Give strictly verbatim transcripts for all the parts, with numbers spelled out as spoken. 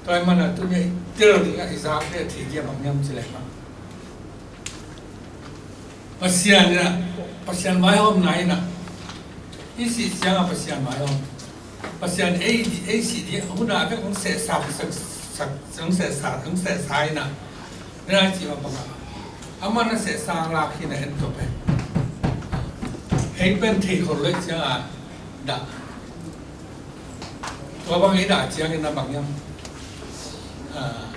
Tua ahih manin tuni-a i tel ding a i zak ding a thei ding a bang hiam cih leh, Pasian in ah, Pasian vaihawmna in ah, i sih ciangin Pasian vaihawm, Pasian ei, ei sih ding a hun a bek hong sehsa, sak, sak, hong sehsa, hong sehsa in ah, na cih mah bang a, amah na sehsa lak hi na en tua pen, ei pen thei khol lo ciangin dah. Tua bang i dah ciangin a bang hiam? Ah,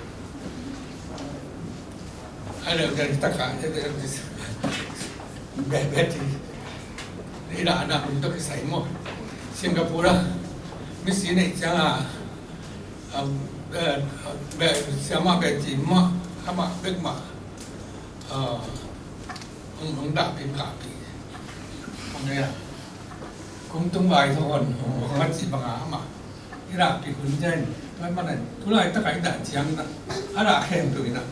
a deuh deuh tak a, deuh deuh, beh beh ti. I dah, dah mun tawh kisai maw. Singapore ah misi neih ciangin, ah, ah, beh, beh, siamah beh ti mah, amah bek mah, ah, hong, hong dahpih, kahpih. Hong nei a. Kum tung vai thawn hong, hong a cih bang a amah i dahpih hun ciang, tua ahih manin tu laitak a i dah ciangin ah, a dah khempeuh in ah,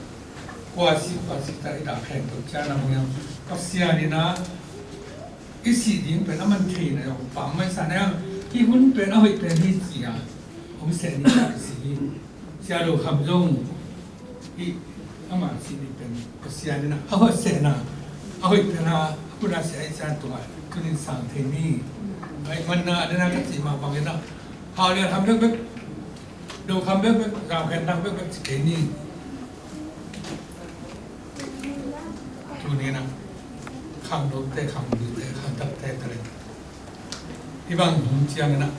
kua si kua si tak i dah khempeuh ciangin ah, Pasian in ah i sih ding pen a man thei na zong pammaih sa na, hih hun pen a hoih pen hi ci a, hong seh ni tak i si hi. Sia Do Kham zong hih amah sih ding pen Pasian in ah a hoih sehna, a hoih pen a, a hun a seh ahih ciang tungah tuni in sang thei ni. Ahih manin ah, a dena ka cih mah bangin ah, Hau Lian Kham bekbek, Do Kham bekbek, Zau Khen Thang bekbek ci kei ni. Tuni in ah khangnote, khangnote, khangthakte tale, hih bang hun ciangin ah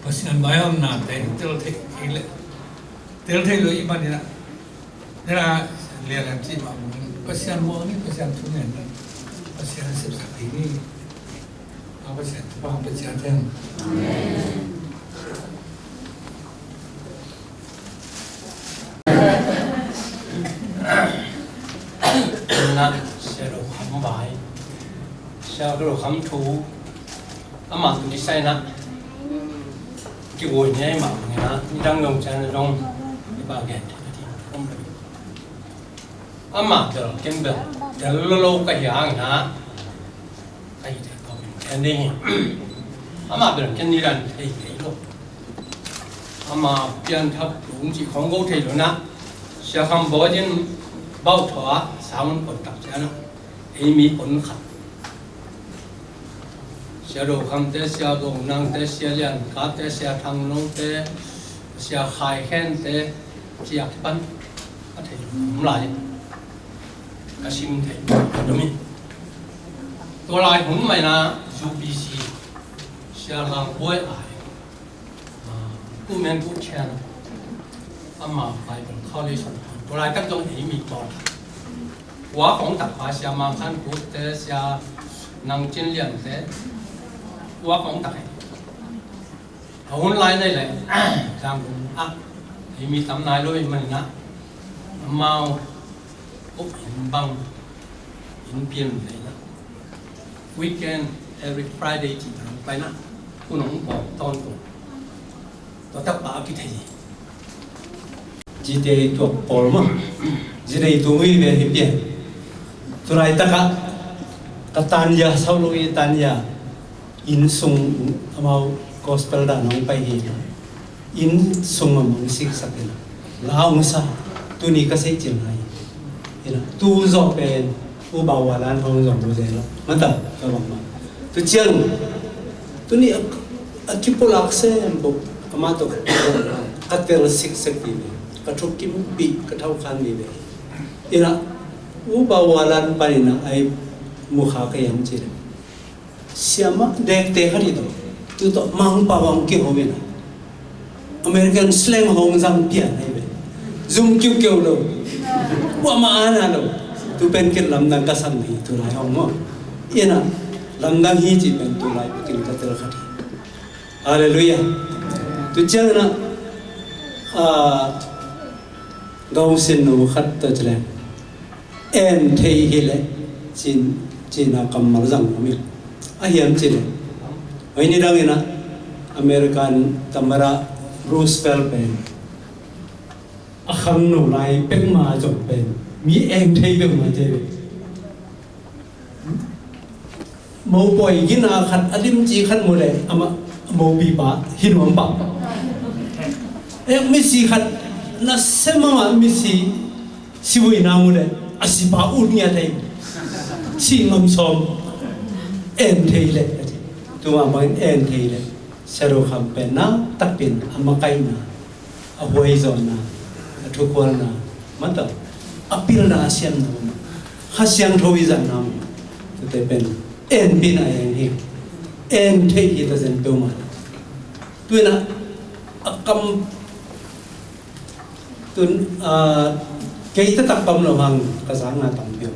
Pasian vaihawmnate tel thei kei leh, tel thei lo ahih manin ah, nena lianlian cih mah bangin Pasian muang ni, Pasian thungen ni, Pasian sepsak ni. A Pasian thupha hong pia ciat hen. Amen. Na, Sia Do Kham vai, Sia Do Kham thu, amah tuni sai na, kiwoi ni ahih mah bangin ah, nidang zong ciang zong i ba gen thei ka ti om lo. Amah bel ken bel tel lo lo ka hi hangin ah, ka hi thei tawm in ken ding hi. Amah bel ken nidan thei kei lo. Amah pianthak tung cih khong ko thei lo na. Sia Kham Bawi in bauh thaw a, sang un kon tak ciang a, ei mi kon khat, Sia Do Kham te, Sia Do Nang te, Sia Lian Kap te, Sia Thang No te, Sia Khai Khen te, Sia Kipan a thei lo om lai. Ka sim thei lo mi. Tua lai hun mah in ah U B C, Sia Lang Buai ai, ah, Pu Men Pu Thian, amah Bible College, tua laitak zong ei mi pawl. Ua kong tak pa Sia Mang Khan Kut te, Sia Nang Cin Lian te, ua kong tak ei. A hun lai nei le, Zangkong ah ei mi tam nai lo ahih manin ah, amau, oh, inn bang, inn pian nei na. Weekend, every Friday cih bang pai na. Hun hong pawng tawntung. Tua tak pa a kithei hi. Cite tuak pawl mah. Zi nei tung hi ve hi pian. Tu laitak ah ka Tanya, Sau Lung i Tanya inn sung, amau gospel dan hong pai hi. Inn sung ah hong siksak in ah, la hong sa, tuni ka seih cil lai. Ina, tu zawh pen U Bau Wa Lan hong zong lo zel lo. Mata, ka bang ma. Tu ciang, tuni a, a kipulak sem bok, amah tawh ka tel siksak hi ve. Ka thuk kimpih, ka thau khan hi ve. Ina, U Bau Wa Lan panin ah ai mu kha ka hiam cih leh, siamah dekte khat hi tawh, tu tawh Mangpau ah hong kiho in ah, American slang hong zang pian ahi ve. Zum kiukiu lo. Kuamah ana lo. Tu pen ken lamdang ka sam hi, tu lai hong maw. Ina, lamdang hi cih pen tu lai pen ken ka tel khat hi. Halleluiah. Tu ciang in ah, ah, Gawsin nu khat tawh ci leng, en thei hi leh cin, cina kammal zang om hi. A hiam ci leh, hoi ni dang in ah American Tamara Roosevelt pen a khangno lai pek ma zong pen mi en thei pek ma ci ve. Mopawi gina khat a limci khat mu leh amah mopipa hi nuam pah. Nek misi khat na sem mama misi siwei na mu le a sipa ut ngiat thei. Si ngam sawm. En thei le. Tuma bangin en thei le. Sia Do Kham pen na takpin a makaihna, a huaizawhna, a thukhualna, mata a pilna a siamna, Kha Siangtho i zahna, tute pen en pina en hi. En thei hi ta zen peuhmah. Tuina a kam tun a kei taktak pam lo hang ka zang na tam piau.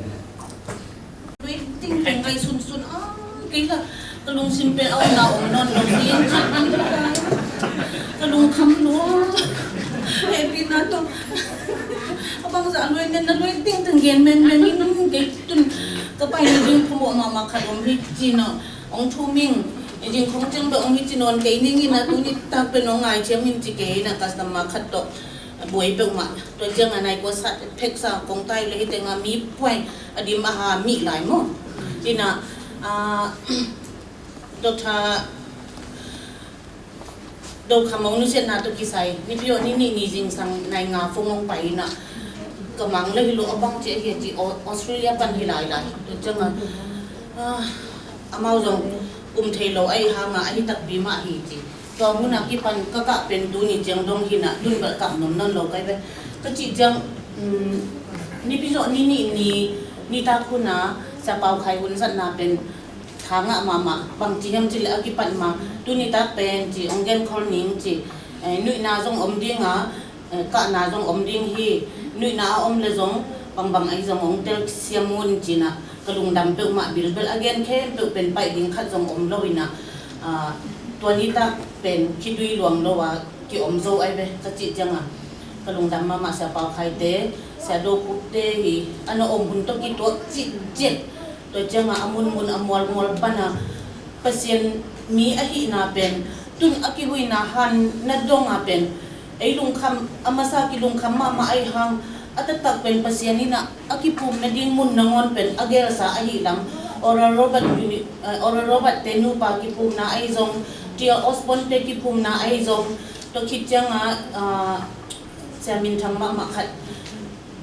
Lui ting teng ngai sunsun a kei la ka lungsim pen a om na om non lo hi. Ka lungkham lo. Happy na to. A bang za lui nen na lui ting teng gen men men in kei tun ka pai ni ding phumo mama khat om hi ci na. Ong thu ming, i jing khong ciang bek ong hi ci nawn kei ning in a tuni tak pen ong ngai ciam in ci kei in a customer khat tawh buai peuhmah. Tua ciang a nai kua sat phek sa kong tai le hi teng a mi puai a dim a ha mi lai maw. Ina, ah, Doctor Do Kham ong nusiatna tawh kisai, Nipi Zawh ni nih ni zingsang nai nga phone ong pai in a, ka mang le hi lo a bang ci a hi a ci Au-, Australia pan hi lai lai. Tua ciang a, ah, amau zong um thei lo a hi hang a, a hi takpi mah hi ci. Tua hun a kipan ka kah pen tuni ciang dong hi in a, tun bel kah nuam nawn lo kai ve. Ka cih ciang, um, Nipi Zawh ni nih ni, nitak hun a, Sia Pau Khai hun zatna pen, tha ngah mahmah, bang ci hiam ci le a kipat ma, tuni tak pen ci, ong gen khol ning ci, eh, nuihna zong om ding a, eh, kahna zong om ding hi, nuihna a om le zong, bangbang ahi zong ong tel siam un ci na, ka lungdam peuhmah bilbel a gen khempeuh pen paih ding khat zong om lo in a, ah, tua ni tak pen khitui luang lo a, ki om zo ai ve, ka cih ciang a, ka lungdam mahmah Sia Pau Khai te, Sia Do Khup te hi, a na om hun tawh kituak cih ciat, Tua ciangah a munmun a mualmual pana Pasian mi ahihna pen, tun a kihuina han na dongah pen, ei lungkham, a masa kilungkham mahmah ahi hang, a taktak pen Pasian inah a kiphum nading mun nangawn pen a gelsa ahi lam. Oral Robert Uni-, eh, Oral Robert te nupa kiphumna ahi zong, Tia Osborn te kiphumna ahi zong, tua khit ciangah, ah, Sia minthang mahmah khat.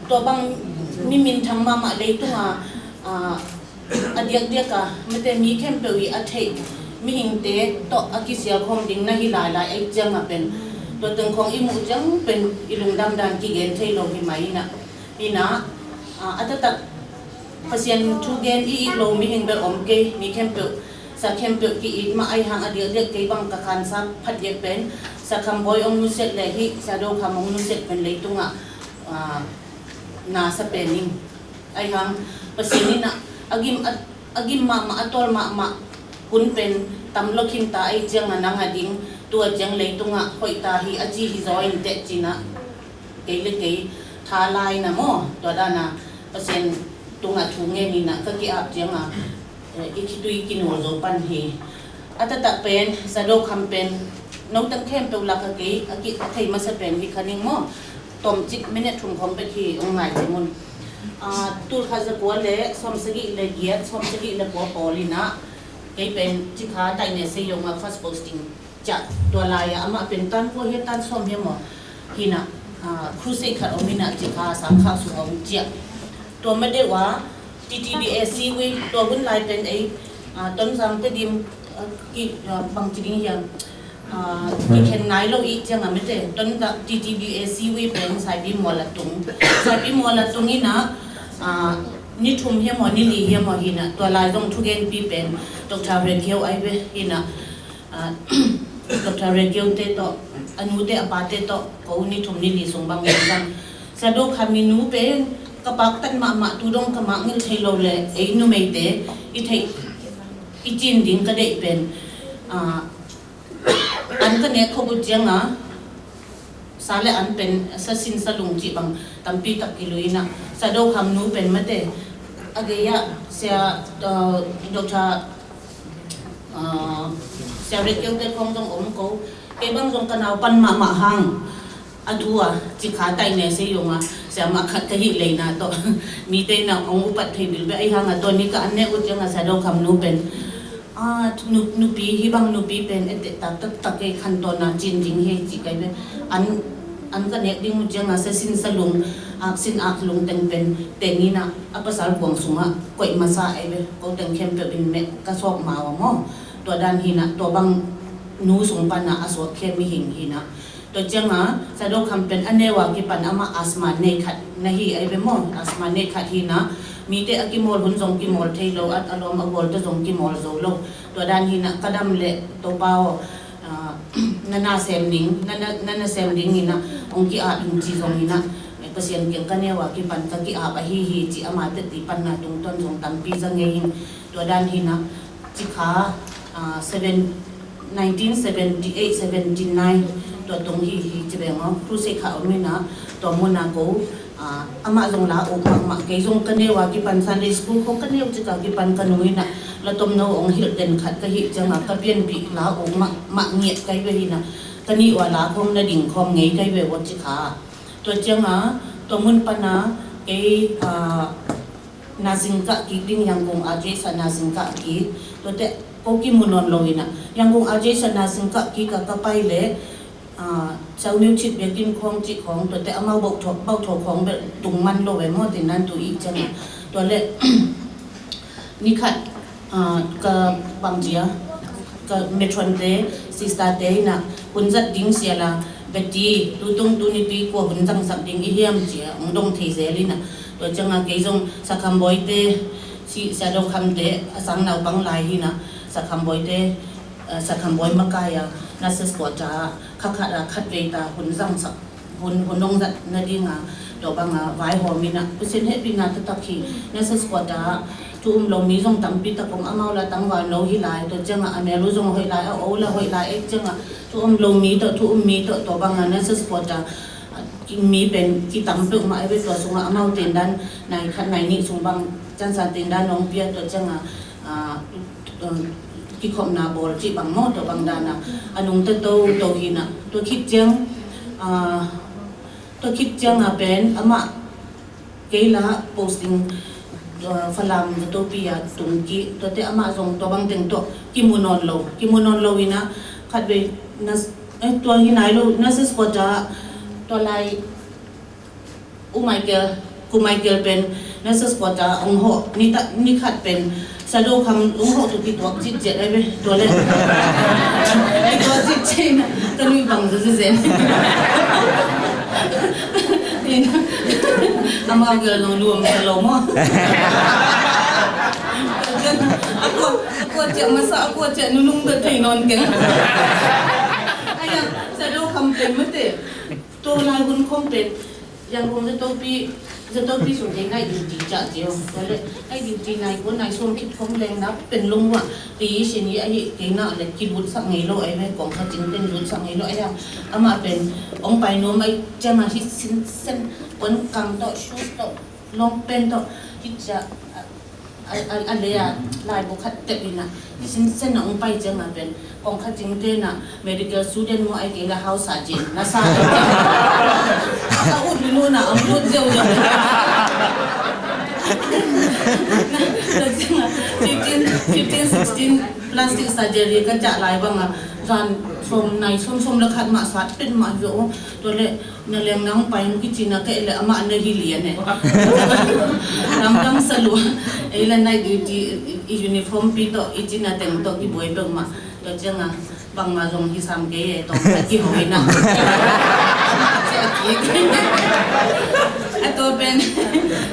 Tua bang mi minthang mahmah leitunga, ah, a diakdiaka mate mi khempeuh i a theih mihingte tawh a kisialkhawm ding na hi lailai ei cianga pen. Tua teng khawng i muh ciang pen i lungdam dan kigen thei lo hi mai inah. Inah, ah, a taktak Pasian thu gen i it lo mihing bel om kei, mi khempeuh, sa khempeuh ki it mah ahi hang a diakdiak kei bang ka khansa phat diak pen, Sia Kham Bawi ong nusiat le hih, Sia Do Kham ong nusiat pen leitungah, ah, na sa pen ing. Ahi hang, Pasian inah, a gim, a, a gim mahmah, a tawl mahmah, hun pen, tam lo khinta ahi cianga nang a ding, tua ciang leitungah, hoihta hi, a ci hi zaw in teh cinah. Kei le kei tha lai na maw, tua dana Pasian tungah thu ngen inah ka ki-ap cianga, eh, i khitui kinul zo pan hi. A taktak pen, Sia Do Kham pen, no teng khempeuh laka kei, a ki, a thei masa pen hi kha ning maw, tomcik minute thum khawng bek hi, ong ngai ciangun. Ah, tulkhat zakua le, sawmsagih le giat, sawmsagih le kua pawl inah, kei pen, cikha taihne sei yonga first posting. Ciah, tua lai-ah amah pen tan kua hia tan sawm hia maw? Hinah, ah, crusade khat om hinah cikha sangkhak sung om ciah. Tua madeuh ah T T B A C week tua hun lai pen ei, ah, Tonzang Tedim, ah, ki, ah, bangci ding hiam? Ah, kikhen nai lo i cianga mete Tonzang T T B A C week pen Saipi mual a tung. Saipi mual a tung inah, ah, ni thum hia maw, ni li hia maw hinah tua lai zong thugenpi pen Doctor Rekiau ai ve hinah. Ah, Doctor Rekiau te tawh, a nute a pate tawh, ko ni thum ni li sung bang bang. Sia Do Kham i nu pen, ka paktat mahmah tu dong ka mangngilh thei lo le, ei numeite, i theih, i cin ding ka deih pen. Ah, an ka nek khop uh cianga, sa le an pen, sa sin sa lung cih bang, tampi tak kilui inah, Sia Do Kham nu pen mate, a gei-ah, Sia, uh, Doctor Ah, Sia Rekiau te khawng zong om ko. Kei bang zong ka naupan mahmah hang. A thu a, cikha taihne sei yonga, sia mah khat ka hih leina tawh. Mite na ong upat thei bilbel ahi hanga tua ni ka an nek uh cianga Sia Do Kham nu pen. Ah, nu, nupi, hih bang nupi pen, ete taktak kei khan tawna cin ding hi ci kai pen. An, An ka nek ding uh ciangah siasin salung, aksin aklung teng pen teng inah a pasal kuang sungah koih masa ei ve. Ko teng khempeuh in meh ka sawk mau a maw. Tua dan hinah tua bang nu sung panah a suak khe mihing hinah. Tua ciangah Sia Do Kham pen a neu a kipan amah asthma nei khat na hi ei ve maw. Asthma nei khat hinah mite a kimawl hun zong kimawl thei lo, a lawm a gual tawh zong kimawl zo lo. Tua dan hinah ka dam leh Topa aw, na nasem ding, na nasem ding inah hong ki-ap in ci zong inah Pasian kiang ka neu a kipan ka ki-ap ahi hi ci. Ama teti panna tungtawn zong tampi za ngei in. Tua dan hinah cikha seven nineteen seventy eight seventy nine tua tung hi hi ci beng aw. Crusade kha om inah tua muna ko amah zong la uk mahmah, kei zong ka neu a kipan Sunday school ko ka neu cika kipan ka nu inah la tomno ong hilh den khat ka hih ciangah ka pianpih la uk mahmah ngiat kai ve hinah ka nih ua la khawm na ding khawm ngei kai ve ua cikha. Tua ciangah tua mun pana kei nasing kah kik ding Yangon a jesa nasing kah kik. Tuate ko kimu nawn lo inah Yangon a jesa nasing kah kik a ka pai leh Caumiu cit biakin khawng cih khawng tuate amau bauhthaw khawng bel tung man lo ve maw, tin nan tu ih ciangah. Tua leh nikhat ka bang cia ka matron te, sister te inah hun zat ding sia la, Betty, tutung tunipi kua hun zangsak ding i hiam cia hong dong thei zel inah. Tua ciangah kei zong Sia Kham Bawi te, Sia Do Kham te a sang naupang lai hinah Sia Kham Bawi te, Sia Kham Bawi makai a nurses quarter ah kha khat a khat vei ta hun zangsak, hun hun dong zat nadinga tua banga vaihawm inah Pasian hehpihna taktak hi. Nurses quarter ah thu um lo mi zong tampi tak om, amau la tangval no hi lai. Tua ciangah a mel uh zong hoih lai, a o la hoih lai, ei ciangah thu um lo mi tawh thu um mi tawh tua banga nurses quarter mi pen kitam peuhmah ei ve. Tua sungah amau tendan nai khat nai nih sung bang cansa tendan hong pia, tua ciangah kikhopna bawl cih bang maw, tua bang dana a nungta toto hinah. Tua khit ciang tua khit cianga pen amah kei la posting Falam Zatopi a tung kik. Tuate amah zong tua bang teng tawh kimu nawn lo, kimu nawn lo inah khat vei na, tua hi nai lo, nurses quarter ah tua lai U Michael, Ku Michael pen nurses quarter ah hong hawh, ni khat pen Sia Do Kham hong hawh tu kituak citciat ai ve. Tua leh kituak citciat inah ka nuih bang zazazen. Amau gel nong nuam sa lo maw. A kuat ciah masa, a kuat ciah nunung bel thei nawn keng. Aya, Sia Do Kham pen mate tua lai hun khawng pen Yangon Zatopi, Zatopi sung kei night duty ciah cia. Tua leh night duty nai kua nai sawm khit khawng leng na pen lung uah ti sin hi ahi kei na leh kilutsak ngei lo ai ve, kong kha cing pen lutsak ngei lo ai a. Amah pen hong pai nuam ai ciangah hi sinsen, kuan kang tawh, shoes tawh, long pant tawh hi ciah a, a, a lei a laibu khat tep inah hi sinsen a hong pai ciangah pen kong kha cingte na medical student maw ai kei la hausa cin na sa ai ciangah a ut minun a hong lut ziauziau. Tua ciangah fifteen, fifteen, sixteen plastic surgery ka ciah lai bangah zan sawm nai sawm, sawm le khat mah sat pen mah hi aw. Tua leh na leng nang pai hong kicina ka et leh amah na hi lian e. Lamdang salua ei la night duty i uniform pi tawh i cina teng tawh kibuai peuhmah. Tua ciangah bangmah zong hi sam kei e, tawng khat kiho inah. A tua pen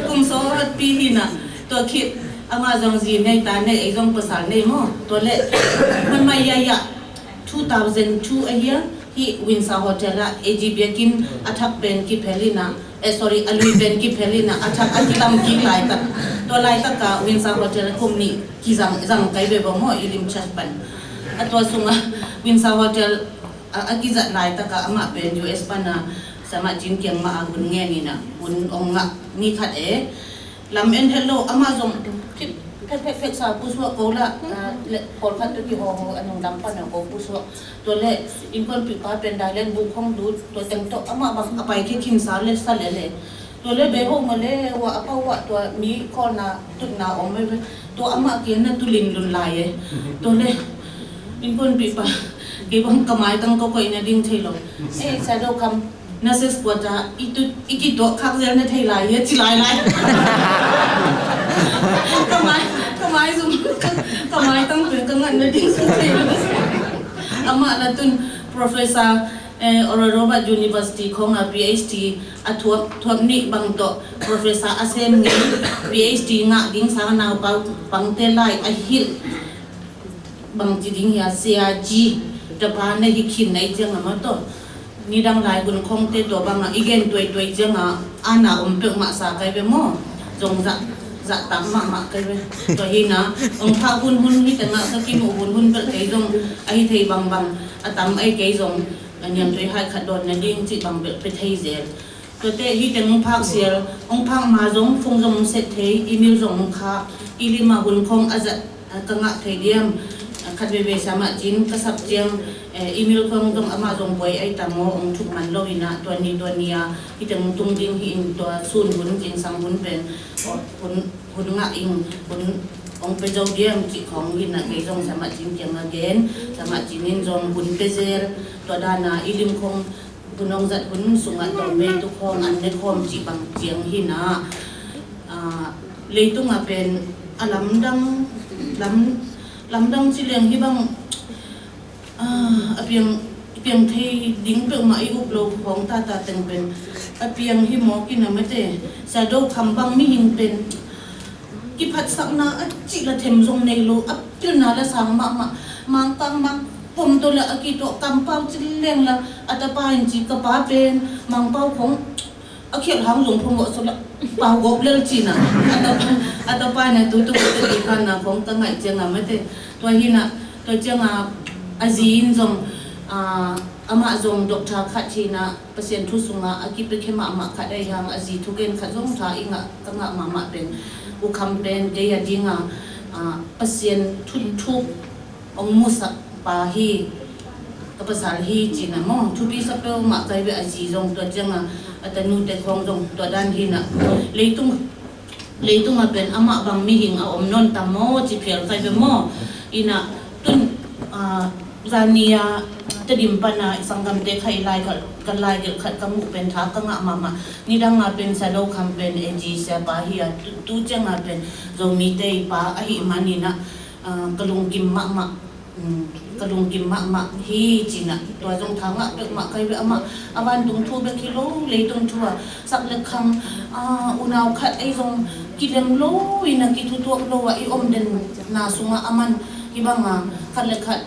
kum sawm khat pi hinah tua khit amah zong zi nei ta nei, ei zong pasal nei maw. Tua leh hmanmai yaya two thousand two ahia. Hih Windsor Hotel ah A G biakinn a thak pen kiphel inah, eh sorry, a lui pen kiphel inah a thak a kilam kik laitak. Tua laitakah Windsor Hotel kum nih kizang, zang kai ve bawm aw, Elim Church pan. A tua sungah Windsor Hotel a, a kizat laitakah amah pen U S pana Sia Martin kiang mah a hun ngen inah hun ong ngah ni khat e. Lam en het lo, amah zong phep phep phep sa pusuak ko la, pawlkhat tu kihawhaw a nunglam pan a ko pusuak. Tua leh innkuanpihpa pen dailen buk hong lut, tua teng tawh amah bang a pai khe khinsa le sa lele. Tua leh beh ho mah le, wah a pau wah tua mi khawlna tutna om e ve. Tua amah kiang na tu linlun lai e. Tua leh innkuanpihpa kei bang ka maitang ka koih nading thei lo. Ei, Sia Do Kham, Na ses kuat a i tut i kituak khak zel na thei lai hi a ci lai lai. Ka mai, ka mai zum, ka, ka mai tang pen ka ngat na ding sa thei lo. Amah na tun Professor, eh, Oral Roberts University khong a P H D a thuap, thuap nih bang tawh Professor a sem ngei, P H D ngah ding sang a naupau pangte lai a hilh bang ci ding hi a, sia ji tapa na hi khin na i ciang a ma tawh. Nidang lai hun khongte tua bangah i gen tuaituai ciangah ana om peuhmah sa kai ve maw? Zong zah, zahtak mahmah kai ve. Tua hi na, ong phak hunhun hi tengah ka kimuh hunhun belh kei zong ahi thei bangbang a tam ai kei zong a niamtui hai khat dawn nading cih bang belh pe thei zel. Tuate hi teng ong phak sial, ong phak ma zong phung zong ong set thei, email zong ong khak, i limah hun khong a zat ka ngah thei diam? Khat veve siamah cin ka sap ciang, eh, email khong zong amah zong buai ai tam aw, ong thuk man lo inah, tua ni tua ni a hi teng tung ding hi in tua sun hun, zingsang hun pen, hun, hun ngah ing, hun ong pe zo diam cih khong hinah kei zong siamah cin kiangah gen, siamah cin in zong hun pe zel, tua dana i lim khong hun ong zat hun sungah tawm vei tu khawm an ne khawm cih bang ciang hinah, ah, leitungah pen a lamdang, lam, lamdang ci leng hi bang, ah, a piang, piang thei ding peuhmah i up lo khawng tata teng pen a piang hi mawk inah mate. Sia Do Kham bang mihing pen kiphatsakna a cih la them zong nei lo, a pilna la sang mahmah, Mangkang mang pom to la a kituah kampau cil leng la, a tapa in ci ka pa pen Mangpau khong a khialh hang zong phomawh so la pau gawp lel cina, a tapa, a tapa na tu tu ka ti khan na khong ka ngaih cianga mate. Tua hina, tua cianga a zi in zong, ah, amah zong doctor khat hina, Pasian thu sungah a kipiakkhia mahmah khat ahi hang a zi thugen khat zong tha i ngah, ka ngah mahmah pen U Kham pen kei a dinga, ah, Pasian thu thuk ong musak pa hi, ka pasal hi cina maw, thupi sa peuhmah kai ve a zi zong tua cianga a tanute khawng zong tua dan hina. Leitung Leitungah pen amah bang mihing a om nawn tam maw ci phial kai ve maw? Inah tun, ah, zani a Tedim pana i sanggamte kha i lai khat, ka lai gelh khat ka muh pen tha ka ngah mahmah. Nidangah pen Sia Do Kham pen A G siapa hi a, tu, tu ciangah pen Zomite i pa ahi maninah, ah, ka lungkim mahmah. Ka lungkim mahmah hi cinah, tua zong tha ngah peuhmah kai ve amah. A vantung thu bek hi lo, leitung thu a sak le khang, ah, unau khat ei zong kilem lo inah kithutuak lo ah i om den na sungah a man hi banga khat le khat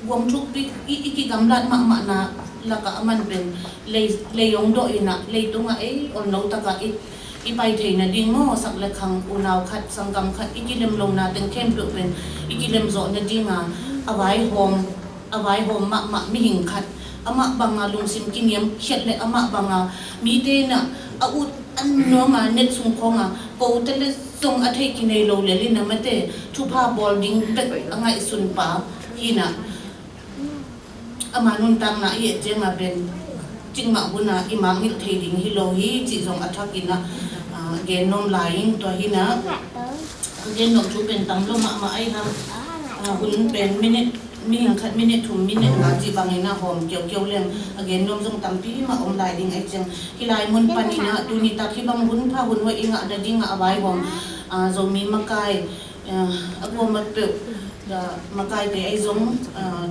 guam thukpi i, i kigamlat mahmahna lakah a man pen lei, lei ong dawh inah leitungah ei olno takah i i pai theina ding maw, sak le khang unau khat, sanggam khat, i kilem lona teng khempeuh pen i kilem zawh nadinga a vaihawm, a vaihawm mahmah mihing khat, amah banga lungsim kiniam khiat le amah banga mite inah a ut an nuama net sung khawnga kote le zong a theih kinei lo lel inah mate thupha bawl ding bek a ngaihsun pa hinah. Ama nuntakna i et ciangah pen cikmah hunah i mangngilh thei ding hi lo hi cih zong a thak inah, ah, gen nuam lai ing. Tua hinah ka gen nuam thu pen tam lo mahmah ahi hang, ah, hun pen minute, mihing khat minute thum minute nga cih bangin a hawm kiaukiau leng a gen nuam zong tampi mah om lai ding ahi ciang. Hi lai mun paninah tuni tak hi bang hun pha hun hoih i ngah nadingah a vaihawm, ah, Zomi makai, ah, a kuamah peuh, ah, makaite ahi zong, ah,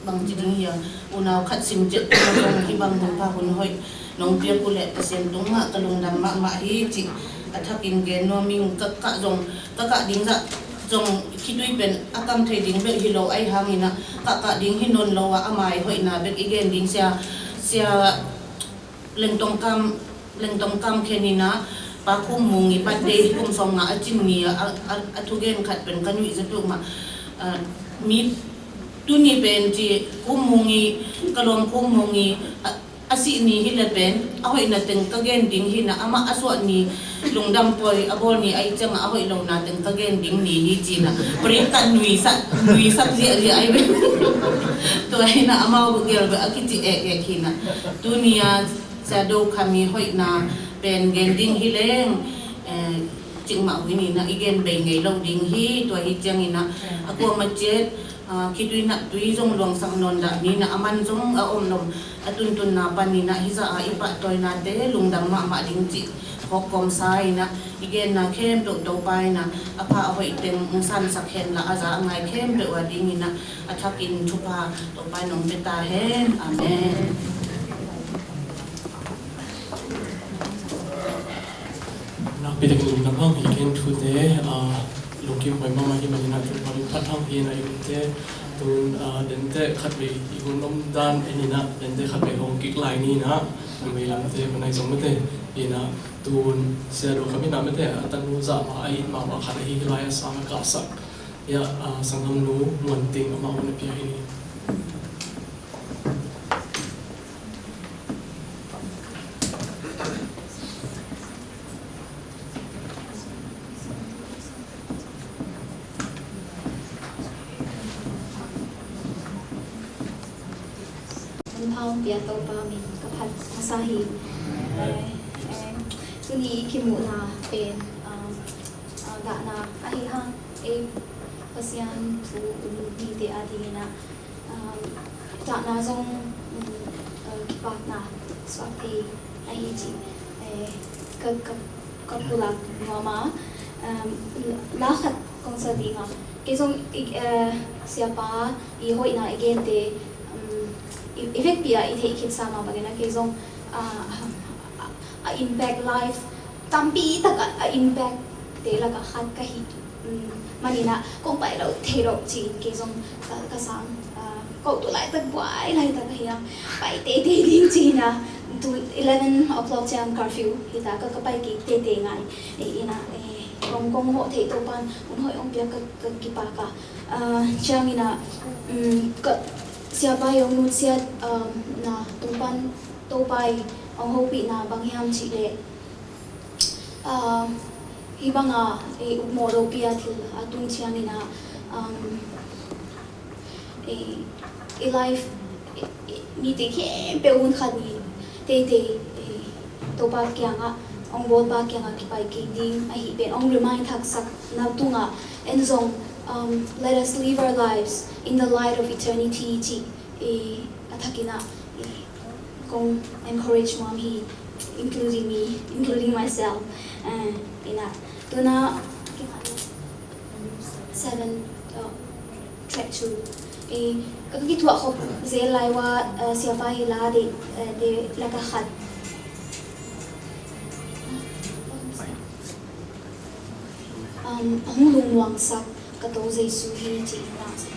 bang ci ding hiam, unau khat sim ciat peuh zong hi bang hun pha hun hoih nong piak uh leh Pasian tungah ka lungdam mahmah hi cih a thakin gen nuam ing. Ka kah zong, ka kah ding zah zong khitui pen a kam thei ding bek hi lo ahi hanginah kah kah ding hi nawn lo ah a mai hoihna bek i gen ding. Sia, Sia Lengtong Kam, Lengtong Kam Khen inah Pa Khum Mung i birthday hi kum sawmnga a cin ni a, a, a, a thugen khat pen ka nuih za peuhmah. Ah, mi tuni pen ci Khum Mung i, ka lawm Khum Mung i, a, a sih ni hi le pen a hoihna teng ka gen ding hinah, amah a suah ni, lungdam pawi a bawl ni ahi ciangah a hoih lona teng ka gen ding ni hi cinah. Break ka nuisak, nuisak ziahziah ahi ve. Tua hinah amau gel ve a kici ekek hinah. Tuni a Sia Do Kham i hoihna pen gen ding hi leng, eh, cikmah uh hi ninah i gen bei ngei lo ding hi. Tua hi cianginah a kuamah ciat Aa, khitui naktui zong luangsak nawn dah ni in ah, a man zong a om lo, a tuntunna panin ah hizah a i pahtawinate lungdam mahmah ding cih hawk kawmsa in ah, i genna khempeuh Topa in ah a pha a hoih teng hong sansak henla, a za a ngai khempeuh a dingin ah a thakin thupha Topa in hong pia ta hen. Amen. Nakpi takin lungdam hang hi. Ken thute, ah, lungkim huai mahmah hi manin ah, Topa min phat hang hi. Na i umte tun, ah, dente khatvei i hun om dan en in ah, dente khatvei hong kik lai ni in ah, a meilamte, ka nai zong mate in ah, tun Sia Do Kham in ah mate, a tanu zah mah, a it mahmah khat ahi hi lai a, sang a kahsak, ia, ah, sanggamnu Muan Ting, amah hun a pia hi ni. Hun hong pia Topa min ka phat masa hi. Eh, eh, tuni i kimuhna pen, ah, ah, dahna ahi hang, ei Pasian thu um mite a dingin ah, um, dahna zong, um, uh, kipakna suak thei ahi cih, eh, ka, ka, ka pulak nuam a, um, la khat kong sa ding a, kei zong i, eh, Siapa i hoihna i gente, um, i, i vekpi a i theih khit sa mah bangin ah, kei zong, ah, a, a impact life tampi tak a, a impact te lakah khat ka hi, um, manin ah kong pai lo thei lo ci-in kei zong ka, ka sang, ah, ko tu laitak buai laitak ahi a, pai teitei ding ci-in ah, tu eleven o'clock ciang curfew hi ta, ka, ka pai kik teitei ngai. Eh, in ah, eh, kong, kong hawh theih Topan hun hoih hong pia, ka, ka kipak a. Ah, ciangin ah, um, ka Siapa i hong nutsiat, um, na tung pan Topa i hong hopihna bang hiam cih leh, ah, hih bang a, eh, ukmawh lopi a thil a tung ciangin ah, um, eh, i life, eh, eh, mite khempeuh hun khat ni teitei, eh, Topa kiangah, hong bawlpa kiangah kipai kik ding ahih pen hong remind thaksak na tungah, en zong, um, let us live our lives in the light of eternity cih, eh, a thakin ah, eh, kong encourage nuam hi, including me, including myself. Eh, in ah, tu-in ah, seven, uh, track two. Eh, ka kithuah khop zel lai ua, uh, Siapa hi la ding, uh, ding lakah khat. Um, hong lungmuangsak ka To Jesu hi ci-in muangsak.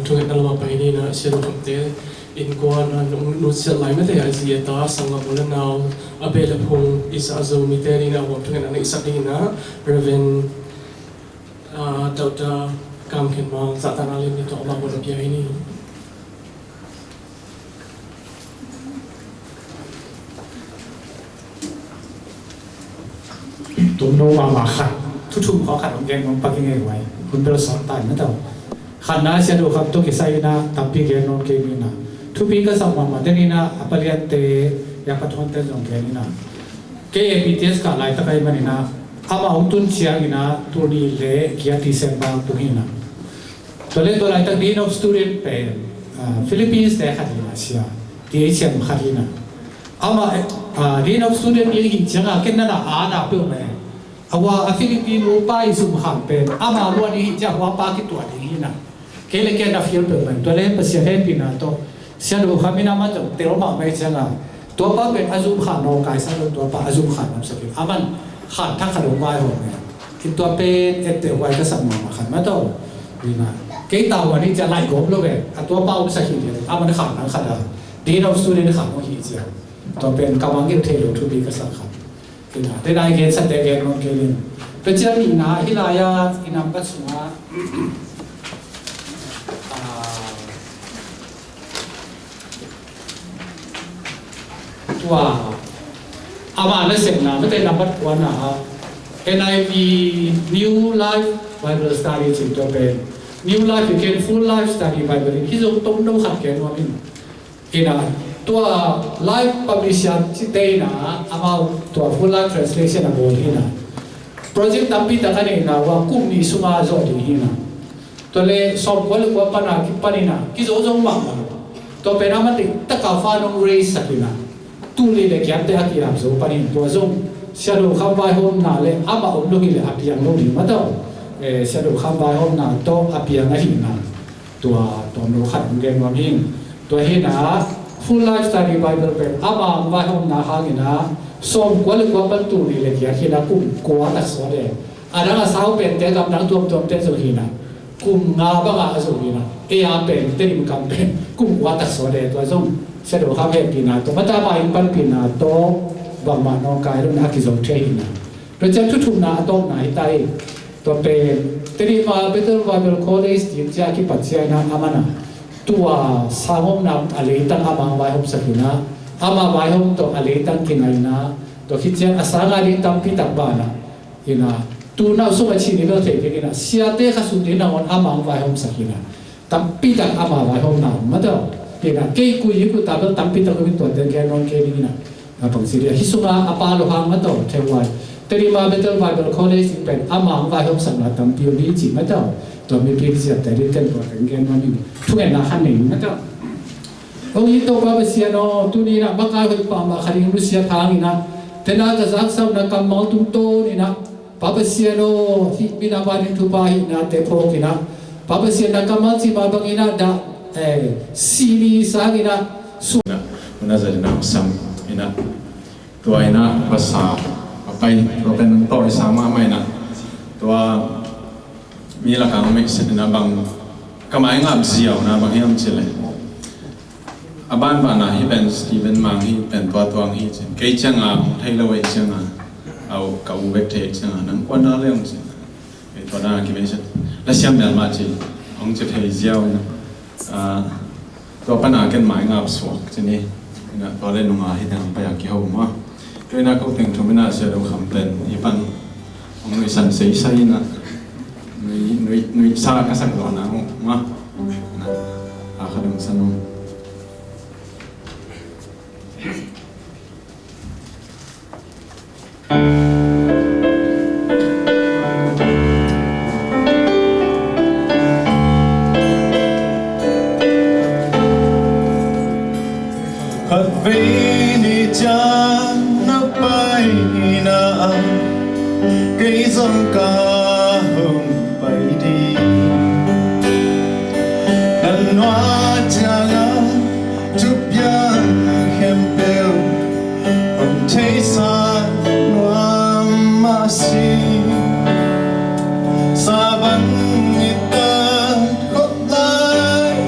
Thungetna lamah pai ni in ah, Sia Do Kham te innkuan a nung nutsiat lai mate a zi a ta, sanggam u le nau, a beh le phung i zah Zomite ni in ah, a huam thungetna na i sak ni in ah, Reverend, ah, Doctor Kam Khen Mang zahtakna lian ni tawh amah hun a pia hi ni. Tumno mahmah khat, thu thum khawng khat hong gen nuam pak ing ei. Hun bel sawt ta in na tawh. Khatna, Sia Do Kham tawh kisai in ah tampi gen nuam kei ni in ah, thupi ka sak mahmah te ni in ah, a paliante, a pathuante zong gen ni in ah. Kei A P T S kah laitak ahih manin ah, amah hong tun ciangin ah, tul nih le giat December tung hi in ah. Tua leh tua laitak Dean of Student pen, ah, Philippines te khat hi in ah, Sia T H M khat hi in ah. Amah, ah, Dean of Student i hih ciangin ken na na a na peuhmah. A hua a Philippine upa i zum khan pen amah luan i hih ciang a hua pa kituah ding hi in ah. Kei le kei na fiel peuhmah. Tua leh Pasian hehpihna tawh Sia Do Kham in amah zong tel mahmah i ciangin, tua pa pen a zum khan nawngkai sa lo, tua pa a zum khan nuamsak in, aman khan thak khat hong vaihawm hi in ah. Tua pen etteh huai ka sak mahmah khat mah tawh. Hi in ah, kei tavuan hi ciang laih gawp lo ve. A tua pa omsak hi in, aman khan nang khat a, Dean of Student khan hong hi ciang, tua pen ka mangngilh thei lo thupi ka sak khat. Hi in ah, te nai gen sa te gen nuam kei ning. Tua ciang nihna, hih lai-ah i nambat sungah, ah, tua amah nasepna mate nambat kuana, N I V, New Life Bible Study ci, tua pen New Life i gen, Full Life Study Bible in, hih zong tomno khat gen nuam ing. Hi in ah, tua Life Publisher cite in ah, amau tua Full Life Translation a bawl hi in ah, project tampi tak a neihna uh a, kum nih sungah zawh ding hi in ah. Tua leh sawmkua le kua pan a kipan in ah kizo zo mahmah lo. Tua pen amah diktak a fund hong raise sak in ah, tul nih le giat te a ki-ap zo pan in, tua zong Sia Do Kham vaihawmna le amah om lo hi leh a piang lo ding mah tawh, eh, Sia Do Kham vaihawmna tawh a piang ahihna, tua tawmno khat hong gen nuam ing. Tua hi in ah, Full Life Study Bible pen amah hong vaihawmna hangin ah, sawmkua le kua pan tul nih le giat hi in ah, kum kua tak sawt e. A dang a sau pente, gamdang tuamtuamte zong hi in ah, kum nga bangah a zo hi in ah, ei a pen, Tedim kam pen kum kua tak sawt e. Tua zong Sia Do Kham hehpihna tawh, mata pa in panpihna tawh, bangmah nawngkai lo in a kizo thei hi in ah. Tua ciang thu thumna, a tawpna hi ta hi. Tua pen Tedim a Bethel Bible College ding ciang a kipat ciangin ah, aman ah tua sang hawmna a leitang amah hong vaihawmsak hi in ah, amah vaihawm tawh a leitang kinga in ah, tua khit ciang a sang a ding tampi tak ban ah, hi in ah, tu nau sung a cih ni bel thei ding hi in ah, siate kha sung ding nangawn amah hong vaihawmsak hi in ah, tampi tak amah vaihawmna om mah tawh. Hi in ah, kei kui hi, kua ta bel tampi tak om in, tuate gen nuam kei ning in ah. A pang si dia, hih sungah a pa lo hang mah tawh thei huai. Tedim a Bethel Bible College in pen amah hong vaihawmsakna tampi om hi ci mah tawh. Tua mipi ziate ding ken tua ken gen nuam ing. Thungetna khat nei mah tawh. Ong hi, Topa Pasian aw, tuni in ah makai hoih pahmah khat in nusia thang in ah, tena ka zaksa uh na kammal tungtawn in ah, Pa Pasian aw, hih mi na banin thupha hih nate phawk in ah, Pa Pasian na kammal cih mah bangin ah dah, eh, sih ni sang in ah, su- na, na zat in ah sam in ah, tua in ah basa a pai, tua pen nang tawh i sang mahmah in ah, tua mi lakah hong mekset in ah bang ka maingap ziau na bang hiam cih leh, a banban ah hih pen Stephen Mang hih pen tua tuang hi cin, kei ciangah hong thei lo ahih ciangah, au, ka u bek thei ahih ciangah, nang kuana le hong cin, kei tua dang a kimei cin, la siam mel mah cin, hong ci thei ziau in ah, tua pan a ken maingap suak cin hi. In ah tua le nungah hih teng pai a kiho mah. Tua in ah ko teng thum in ah Sia Do Kham pen hih pan hong nuihsan seisai in ah, nui, nui, nuihsa ka sak zawhna uh mah. In ah a kha dong san uh. Khatvei ni ciang na paina ah kei zong ka hong pai ding. Na nuai ciangah thupiang khempeuh hong theisak nuam mah si. Sa bang i tat khop lai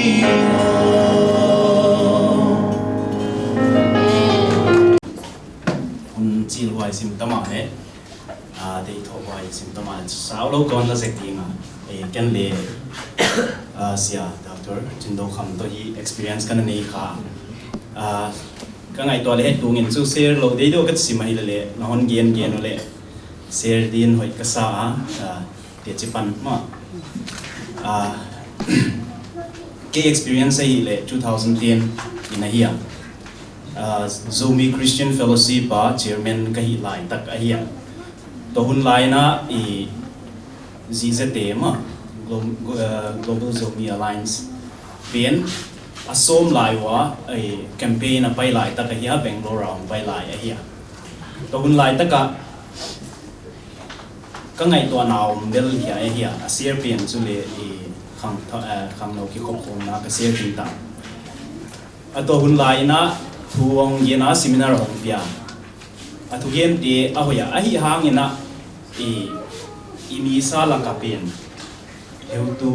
Hun cil huai sim tamah le, ah, deih thawh huai sim tamah le, sau lo kawn la zek ding a, eh, ken le, ah, Sia Doctor Cin Do Kham tawh hi experience ka na nei kha. Ah, ka ngaihtuah le het tungin cu share lo dei deuh ka sim ahi le le, na hon gen gen uh le share din hoih ka sa a, ah, teci pan mah. Ah, kei experience ahi le two thousand ten in ahi a. Ah, Zomi Christian Fellowship a chairman ka hih laitak ahi a. Tua hun lai-in ah i Z Z A mah, Glo-, ah, Global Zomi Alliance pen a sawm lai uh a, i campaign a pai laitak ahi a, Bangalore a hong pai lai ahi a. Tua hun laitak ah ka ngaihtuahna om bel hi a, hi a, a share pen cu le i khang, eh, khangno kikhop khawmna ka share ding ta. A tua hun lai-in ah thu hong gen a, seminar hong pia. A thugente a hoih a, ahi hangin ah i, i misa lak ah pen heutu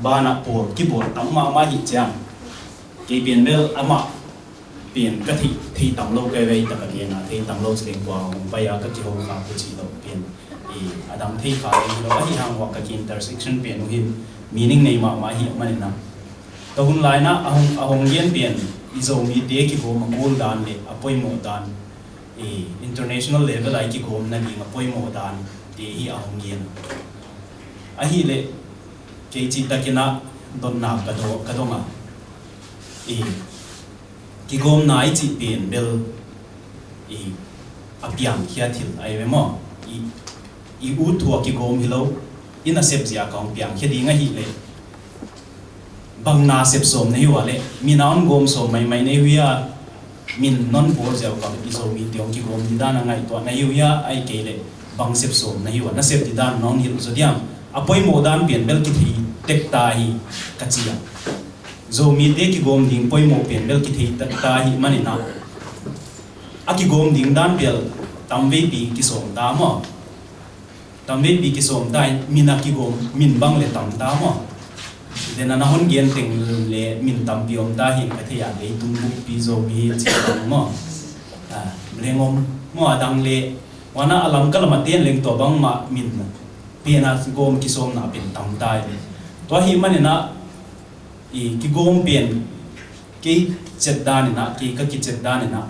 banah pawl kibawl tam mahmah hi ciang, kei pen bel amah pen ka theih, theih tam lo ka vei tak a gen a, theih tam lo ci leng kua hong pai a ka kiho kha ko cih lo pen, i, a dang thei kha lo hi lo, ahi hang huak ka ki intersection pen uh hin meaning nei mahmah hi a manin a. Tua hun lai-in ah a hong, a hong gen pen i Zomite kigawm a kul dan le a poimawh dan, i, international level a i kigawm nading a poimawh dan te hi a hong gen. Ahi le kei cih takin ah dotna ka do-, ka dong a. I, kigawmna i cih pen bel i, a piangkhia thil ahi ve maw? I, i ut thu a kigawm hi lo, i nasep zia ka hong piangkhia ding ahi le bang nasep sawm na hi uh a le, min a hong gawm sawm maimai na hi uh hia, min non bawl ziau ka i Zomite hong kigawm didan a ngaihtuah na hi uh hia, ahi kei le bang sep sawm na hi uh a, nasep didan na hong hilh zaw diam? A poimawh dan pen bel kithei tek ta hi ka ci a. Zomite kigawm ding poimawh pen bel kithei tek ta hi manin ah, a kigawm ding dan bel tamveipi kisawm ta maw? Tamveipi kisawm ta in min a kigawm, min bang le tam ta maw? Den a na hon gen teng le min tampi om ta hi ka thei a, leitung bukpi Zomi ci bang maw? Ah, leng om maw, a dang le, huan ah a lam ka lam a ten leng tua bang mah min pen a gawm kisawmna pen tam ta hi. Tua hi manin ah i kigawm pen kei cet dan in ah, kei ka kicet dan in ah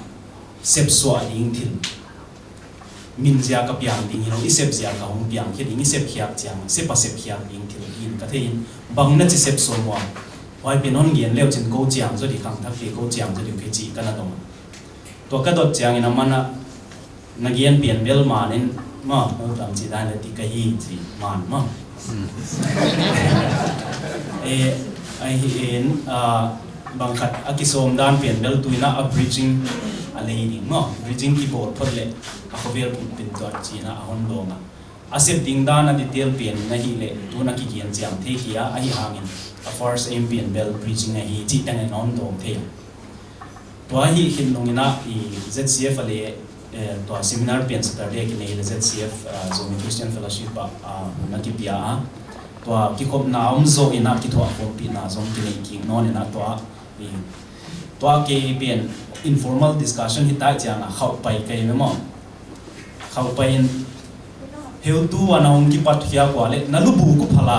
sepsuah ding thil, min zia ka piang ding hi lo, i sep zia ka hong piangkhia ding, i sepkhiak ciang sep a sepkhiak ding thil hi in ka thei in, bang na ci sep sawm uh a, huai pen hon gen leu cin ko ciang zaw di, khangthakte ko ciang zaw di uh hi ci ka na dong a. Tua ka dot ciangin a man ah na gen pian bel man in, maw, no tam ci dan le ti ka hi ci man maw. Eh, ahi in, ah, bang khat a kisawm dan pian bel tu in ah a bridging a lei ding maw, bridging kibawl phot le a khuavel pumpi in tua ci in ah a hon dawng a. A sep ding dan a detail pian in ahih leh tu in a kigen ciang thei kei a, ahi hangin a first aim pian bel bridging ahi cih tengin a hon dawng thei a. Tua ahih khin nung in ah i Z C F a le, eh, tua seminar pian Saturday a kinei le Z C F, ah, Zomi Christian Fellowship ah, ah, hun a kipia a. Tua kikhopna om zawh in ah kithuah khawmpihna zong kinei kik nawn in ah tua, i, tua kei pian informal discussion hi tai ciang a khauh pai kei memaw. Khauh pai in heutu a na hong kipat khiak uh a le na lubuk uh phal a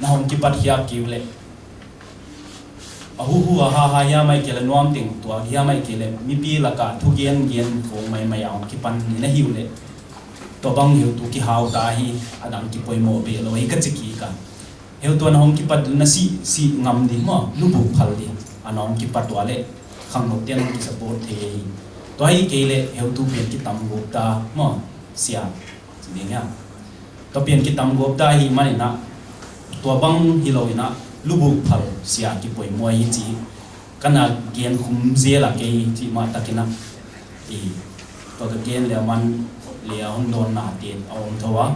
na hong kipat khiak kei uh leh a huhu a haha hiam ahih kei leh nuam teng tuak hiam ahih kei leh mipi lakah thugen gen khawng maimai a hong kipan ni na hi uh leh tua bang heutu kihau ta hi, a dang kipoimawh beh lo hi ka ci kik a. Heutu a na hong kipat na sih, sih ngam ding maw, lubuk phal ding a na hong kipat uh a leh khangnote a na hong kisupport thei hi. Tua ahih kei leh heutu pian kitam gawp ta maw, sia ci ding hiam? Tua pian kitam gawp ta ahih manin ah tua bang hi lo in ah lubuk phal sia kipoimawh hi ci ka na gen khum zel a kei cih mah takin ah i tua ka gen le a man le a hon dawnnate a om tho a,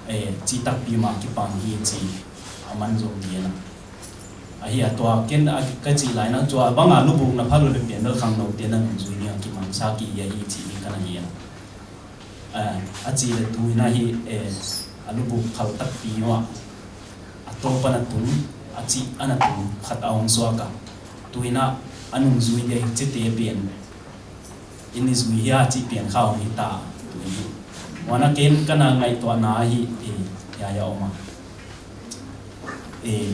eh, cih takpi mah kipang hi ci a man zong gen a. Ahi a tua ken a ka cih lai in ah tua bang a lubukna phal lo le pian bel khangnote na nungzui ding a kimangsa kei hi a hi ci hi ka na gen a. Eh, a cih le tu in ah hi, eh, a lubuk phal takpi mah a tawp a na tung, a cih a na tung khat a hong suak a, tu-in ah a nungzui ding cihte pen in i zui hia cih pen kha hong hi ta. Tu-in hi. Huan a ken ka na ngaihtuahna hi, eh, hia hia om a. Eh,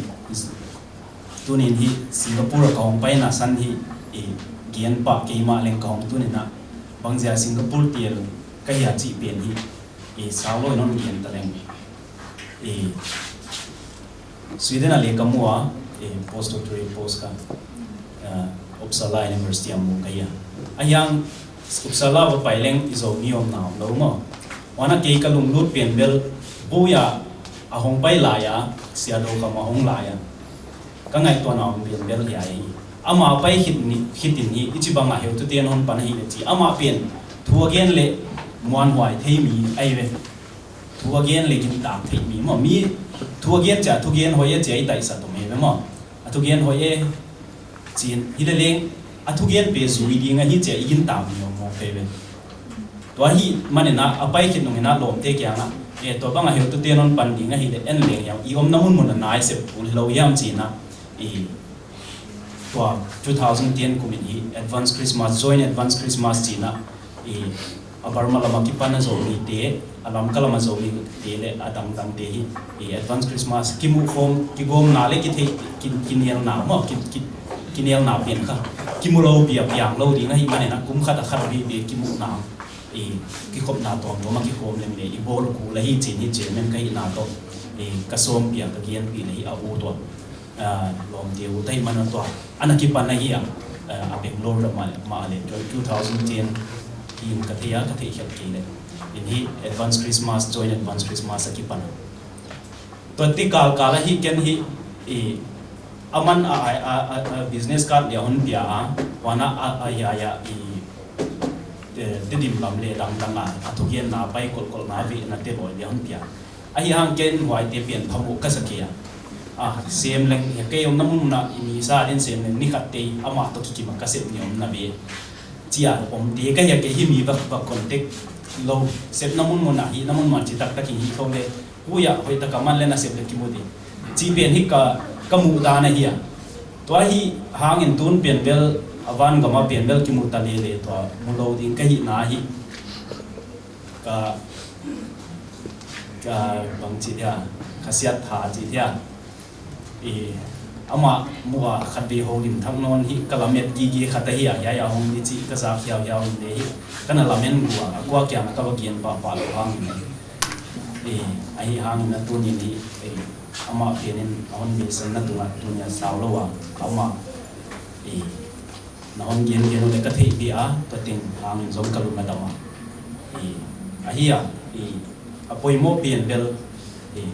tuni-in hi Singapore ka hong paina san hi, eh, gen pah kei mah leng ka hong tuni-in ah bangzia Singapore tel ka hia cih pen hi, eh, sau lo in hong gen ta leng. Eh, Sweden ah le ka mu a, eh, postdoctoral post ka, eh, Uppsala University ah mu ka hi a. A hiang Uppsala va pai leng i Zomi omna om lo maw. Huan a kei ka lunglut pen bel, bu ya a hong pai lai a, Sia Do Kham a hong lai a. Ka ngaihtuahna om pen bel hia hi. Ama pai khit ni, khit in hi, i ci bang a heutute in hong pan ahi le ci. Ama pen thu a gen le muanhuai thei mi ahi ve. Thu a gen le gintak thei mi maw, mi thu a gen cia, thu gen hoih a cia i taisat om hi ve maw. A thu gen hoih e, ci-in hi le leng, a thu gen pen zui ding ahi cia i gintak mi om maw pe ve. Tua ahih manin ah, a pai khit nungin ah lawmte kiangah, eh, tua bang a heutute in hong pan ding ahi le en leng hiam, i omna munmun ah na i sep kul hi lo hiam ci-in ah, i tua two thousand ten kum in hi Advance Christmas, Joint Advance Christmas ci-in ah, i a Burma lam a kipan a Zomite, a Lamka lam a Zomite le a dangdangte hi, i Advance Christmas kimuh khawm, kigawmna le kithei, ki, kinialna maw, ki, ki, kinialna pen kha kimu lo pi a piang lo ding ahih manin ah kum khat a khat a bebe kimuhna, i kikhopna tuamtuam a kikhawm leng le i bawl kul ahi ci-in hi, chairman ka hihna tawh, i ka sawmpi a ka genpih le hi a ut uh a. Ah, lawmte ut ahih manin tua a na kipan ahi a, ah, a Bangalore lam ah mah le two thousand ten hi in ka thei a, ka theih khiat kei le. In hi Advance Christmas, Joint Advance Christmas a kipan a. Tua ti kalkal ahi ken hi, i, a man a, a, a, a, a business card le a hon pia a, huan a, a, a, ya, ya, i, eh, Tedim lam le dangdang a, a thugenna pai kolkolna ve na te bawi le a hon pia. Ahi hang ken huaite pian phamawh ka sa kei a. A, sem leng, kei omna munmun ah i misa din sem leng ni khat tei amah tawh kikim a ka sep ni om na ve. Cia omte ka hi a, kei hi mi va, va contact lo. Sepna munmun ah, hihna munmun ah ci taktak in hi tho le. Hui ah hoih tak a man le na sep le kimu ding. Ci pen hi ka, ka muh dan ahi a. Tua hi hangin tun pen bel, a van gam a pen bel kimu ta lele tua mu lo ding ka hihna hi. Ka, ka bang ci dia, ka siat tha ci dia. I, amah muh a khat vei holim thak nawn hi ka lamet gige khat ahi a, hiai a hong di ci ka zak hiauhiau in le hi. Ka na lamen gua, a kua kiang a ka va gen pahpah lo hang in. I, ahi hangin a tunin hi, i, amah pianin a hon beisan na tungah tunia sau lo a, ka amah, i, na hon gengen uh le ka theihpih a, tua teng hangin zong ka lung a dam a. I, ahi a, i, a poimawh pian bel, i,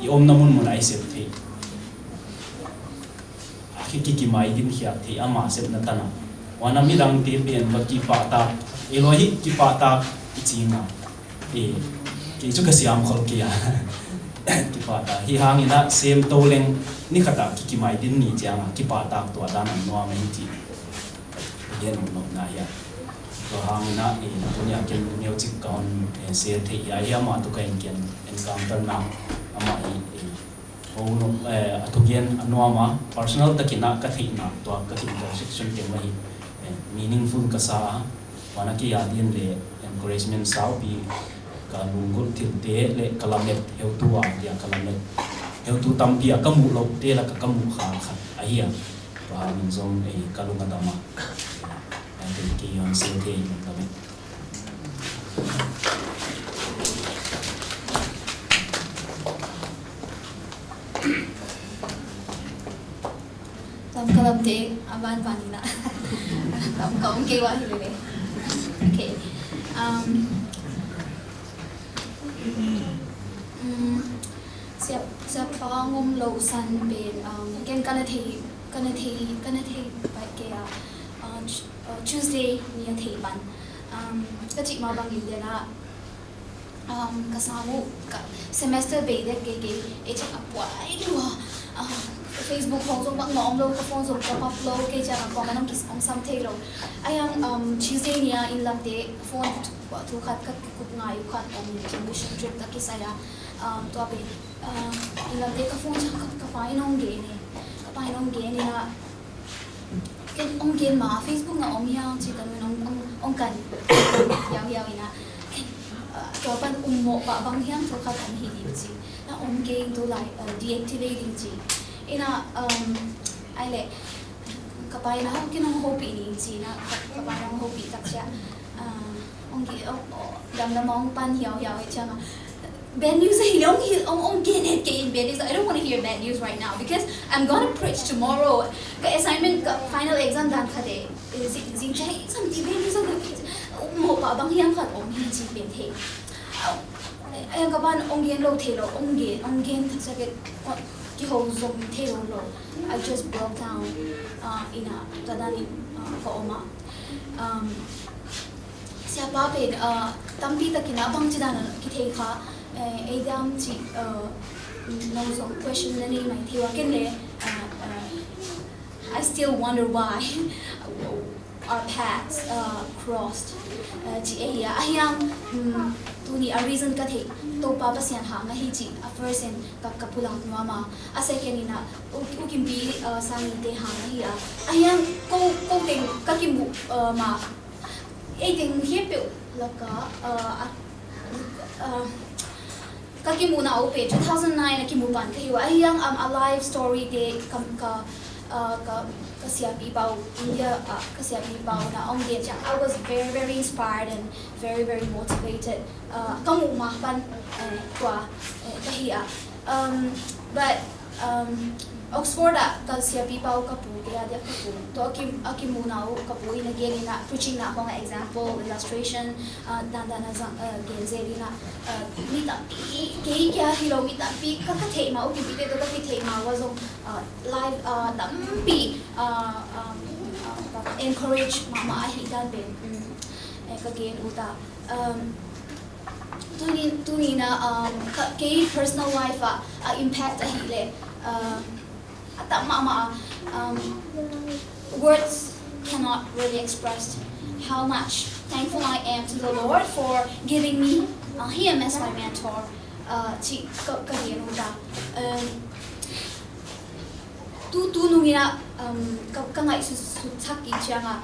i omna munmun a i sep theih. A ki, ki, kimai din khiak theih ama sepna tan a. Huan a midangte pian va kipahtak, i lo hi kipahtak i cing a. I, kei cu ka siam khol kei a. Kipahtak. Hi hangin a sem to leng ni khat a ki, kimai din ni ciang a kipahtak tua dan a nuam a hi ci. Gen nopna hi a. Tua hangin a, i, tunia ken neu cik ka hon, eh, share theih hi a, hi amah tu ka in ken encounter na amah hi, i, ho no, eh, a thugen a nuam a, personal takin a ka theihna tua ka ki intersection teng mah hi, eh, meaningful ka sa a, huan a kei a din le encouragement saupi ka lunggulh thilte le ka lamet heutu a dia ka lamet heutu tampi a ka muh lohte lak a ka muh kha khat ahi a. Tua hangin zong, eh, ka lung a dam a. Eh, kei hong sil thei in ka lamet. Lam ka lamte a vanvan in a. Lam ka om kei ua hi lele. Okay. Um, mm, siap, siap pa ngom lo san pen, um, ken ka na thei, ka na thei, ka na thei pai kei a, uh, Ch-, uh, Tuesday ni a thei pan. Um, ka cih mah bangin den a, um, ka sang uh, ka semester bei dek kei kei, ei ciang a puai liu a, um, Facebook khong zong bangmah om lo, ka phone zong top up lo, kei ciang a kuamah nang ki-, hong sam thei lo. Ahi hang, um, Tuesday ni a inn lamte phone thu khat ka kikup ngai uh khan om in, mission trip ka kisai a, um, tua pen, Ah, i lamte ka phone ciang ka, ka pa in hong gen e. Ka pa in hong gen in ah, ken hong gen ma, Facebook na om hiang ci ka nun hong, hong, hong kan hiau hiau in ah, ken, ah, tua pan um mawh pah bang hiam thu khat om hi ding ci. Na om kei ing tu lai, ah, deactivate ding ci. In ah, um, ai leh, ka pa in ah, ken hong hopih ning ci na, ka, ka pa in hong hopih tak ciang, ah, hong gen, hong, hong, damdam hong pan hiau hiau e ciang ah, bad news ahi leh hong hi, hong, hong gen het kei in bad news. I don't want to hear bad news right now because I'm gonna preach tomorrow. Ka assignment, ka final exam dan khat e. Eh, zing, zing ciang hi sam ti bad news hong gen. Mawh pah bang hiam khat om hi ci pen thei. Ah, eh, ka pa in hong gen lo thei lo, hong gen, hong gen tak ciang ken, oh, kiho zong thei lo lo. I just broke down. Ah, in ah, tua dan in, ah, ka om ah. Um, Siapa pen, ah, tampi takin ah bangci dan a kithei kha, eh, ei diam cih, ah, no zong question na nei mai thei ua ken le, ah, ah, I still wonder why our paths, ah, crossed, ah, cih ei a. Ahi hang, um, tuni a reason ka theih Topa Pasian hang ahi cih a first in ka, ka pulak nuam a. A second in ah U, U Kimpi, ah, Sangite hang ahi a. Ahi hang ko, ko teng ka kimuh, ah, ma Ei teng hiam peuh lakah, ah, ah, ah, ka kimuhna uh pen two thousand nine a kimu pan ka hi uh. Ahi hang, um, a life story te ka, ka, ah, ka, ka siapipa uh, India, ah, ka siapipa uh na hong gen ciang, I was very, very inspired and very, very motivated. Ah, ka muh ma pan, eh, tua, eh, ka hi ah. Um, but, um, Oxford ah ka siapipa uh ka pu, kei a diak ka pu. Tua a kim, a kimuhna uh ka pu in a gen in ah, preaching na khong ah example, illustration, ah, dandan a zang, ah, gen zel in ah, ah, mi tampi, kei kia hi lo mi tampi, ka, ka theih ma uh, U Kimpite tawh ka kitheih ma uh a zong, ah, life, ah, tampi, ah, um, ah, encourage mahmah ahi dan pen, um, eh, ka gen uh ta. Um, Tuni, tuni na, um, ka, kei personal life ah, a impact ahih leh, uh, a tam mahmah, um, words cannot really express how much thankful I am to the Lord for giving me, uh, him as my mentor, uh, cih ka, ka gen uh ta. Um, Tu, tu nung in ah, um, ka, ka ngaihsut, sut thak kik ciang a,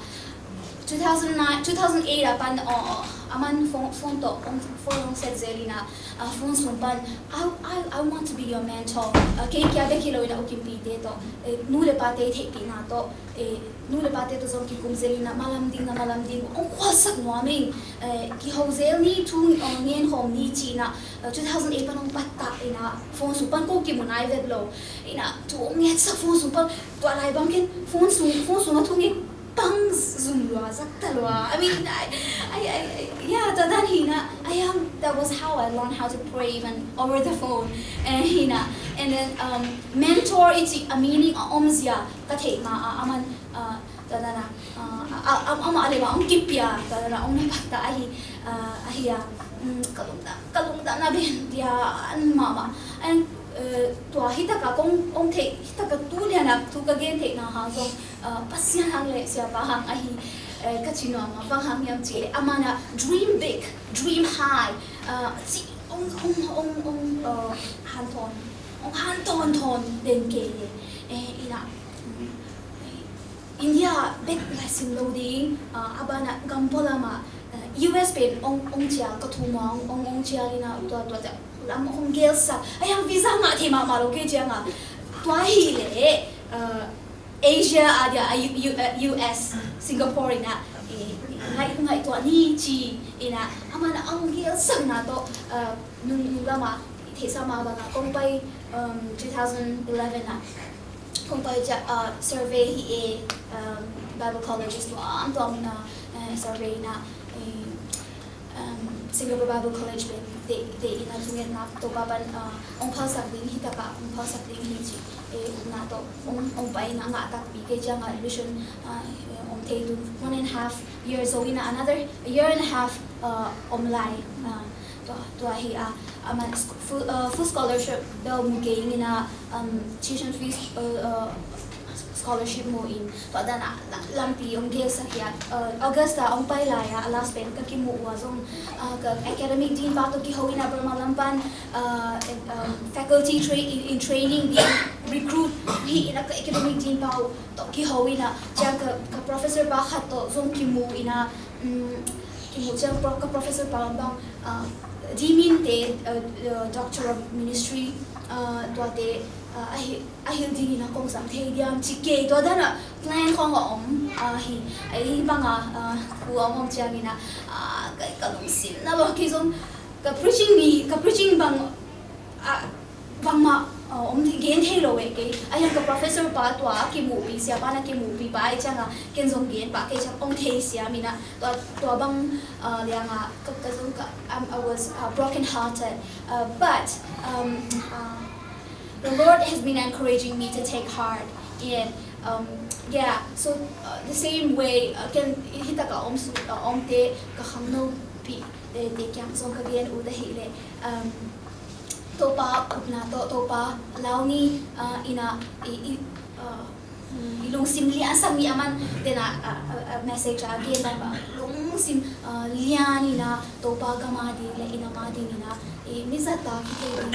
two thousand nine, two thousand eight a pan, aw, aw, a man phone, phone tawh, hong, phone hong set zel in ah, ah, phone sung pan, "I, I, I want to be your mentor." Ah, kei kia bek hi lo in ah, U Kimpite tawh, eh, nu le pate theihpihna tawh, eh, nu le pate tawh zong kikum zel in ah, malam ding na malam ding, hong khualsak nuam ing, eh, kiho zel ni, thu, aw, ngen khawm ni ci in ah, ah, two thousand eight pan hong pattah in ah, phone sung pan ko kimu nai vet lo. In ah, thu hong ngetsak phone sung pan, tua lai bang ken phone sung, phone sung a thu nget bang zum lua, zak ta lua. I mean, I, I, I, I, yeah, tua dan hi in ah, I am, that was how I learned how to pray even over the phone. And hi in ah, and then, um, mentor i cih a meaning a omzia ka theih ma a, a man, uh, tua dan a, uh, a, a, a, amah le amah hong kipia, tua dan a hong na pattah ahi, uh, ahi a, um, ka lungdam, ka lungdamna pen lian mahmah. And, uh, tua hi tak a kong, kong theih, hi tak a tu lian a thu ka gen theihna hang zong, uh, Pasian hang le siapa hang ahi, uh, ka ci nuam a, bang hang hiam cih leh, a man a dream big, dream high, uh, cih hong, hong, hong, hong, uh, hanthawn, hong hanthawn thawn den kei e. Eh, in ah, um, India bek laisim lo ding, ah, a banah gam pualam ah, ah, U S pen hong, hong cial, ka thum ah hong, hong, hong cial in ah, tua, tua, tua lam hong gelsak. Ahi hang visa ngah thei mahmah lo kei ciang ah. Tua hi leh, ah, Asia ah dia, ah, U, U, ah, U S, Singapore in ah, eh, ngaih, ngaihtuah ni ci in ah, a man ah hong gelsakna tawh, ah, nung, nung lam ah, theihsa mah bang ah, kong pai, um, two thousand eleven ah, kong pai ciang, uh, survey hi e, um, Bible colleges tuamtuam in ah, uh, survey in ah, eh, um, Singapore Bible College pen deih, deih in ah thungetna Topa pan, uh, hong phalsak ding hi tak ah, hong phalsak ding hi ci, eh, upna tawh hong, hong pai in ah ngah takpi kei ciang ah admission, uh, hong thei tu one and a half years zo in ah another year and a half, uh, om lai, uh, tua, tua hi a, a man sc-, full, uh, full scholarship bel mu kei ing in ah, um, tuition fees, uh, uh, scholarship mu in, tua dan a la-, lampi hong gelsak hi a, uh, August a hong pai lai a, a last pen ka kimuh uh a zong, uh, ka academic dean pa tawh kiho in a Burma lam pan, uh, um, faculty tra-, in, in training ding recruit hi in a, ka academic dean pa uh tawh kiho in a, ciang ka, ka professor pa khat tawh zong kimu in a, um, kimu ciang pro-, ka professor pa bang, uh, Di Min te, uh, uh, Doctor of Ministry, uh, tuate, uh, ahi, a hilh dingin a kong zang thei diam ci kei, tua dan a plan khong a om, ah, hi, a hi bang a, ah, u a om ciangin a, ah, ka, ka lungsim na lo kei zong ka preaching ni, ka preaching bang, ah, bangmah, ah, om gen thei lo e kei. A hiang ka professor pa tua a kimuhpi, sia pa na kimuhpi pa ai ciang a, ken zong gen pa kei ciang ong thei siam in a, tua, tua bang, ah, liang a, ka, ka zong ka, um, I was, uh, broken hearted, uh, but, um, uh, the Lord has been encouraging me to take heart in, um, yeah, so, uh, the same way, uh, ken hi tak a om su, uh, om te ka khangno pi te, te kiang zong ka gen ut ahih leh, um, Topa upna tawh, Topa lau ni, uh, in a, i, i, uh, i lungsim liansak ni a man, then a, a, a, a message a gen dan ba, lungsim, uh, lian in a, Topa gam a ding le i nam a ding in a, i mi zat a kithei ding,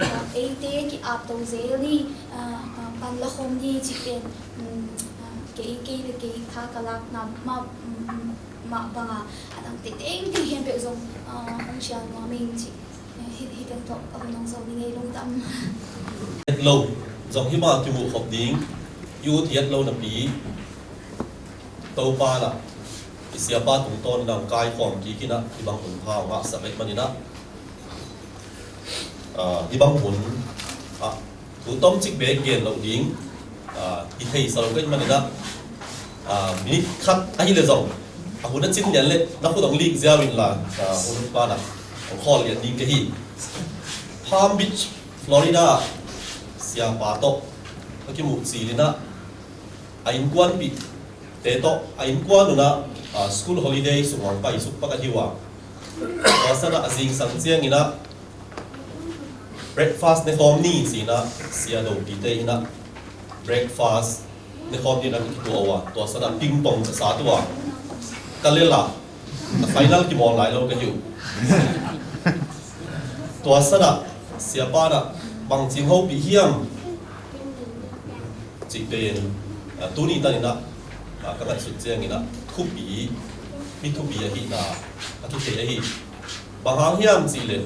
uh, eite ki-ap to zel ni, uh, uh, pan la khom ni cih pen, um, uh, kei, kei le kei tha ka lakna mah, um, um, mah bang a, a dangte tengteng khempeuh zong, uh, hong cial nuam ing cih, eh, hi, hi teng tawh ka hun hong zo ni ngei lungdam. Et lo, zong hi mah kimuh khop ding, i ut hi et lo napi, Topa na, i siapa tungtawn in a hong kaikhawm kik in a, hih bang hun pha hong ngahsak ahih manin a, ah, hih bang hun, ah, thu tomcik bek gen loh ding, ah, i theisa lo ka hih manin a, ah, minute khat ahih leh zong, a hun a cin lian leh na khut hong lik ziau inla, ah, hun pa na hong khawl lian ding ka hi. Palm Beach, Florida, siapa tawh ka kimuh cil in a, a innkuanpihte tawh, a innkuan un a, ah, school holiday sung hong paisuk pak ahi uh a. Tua san a a zingsang ciangin a, breakfast ne khawm ni ci in a, sia dopite in a, breakfast ne khawm ni in a kituah uh a. Tua san a ping pong ka sat uh a. Ka lel a, a final kimawl lai lo ka hi uh. Tua san a siapa na bangci hong hopih hiam cih pen, ah, tuni tan in a, ah, ka ngaihsut ciangin a thupi, mi thupi ahihna a kithei ahi. Bang hang hiam cih leh,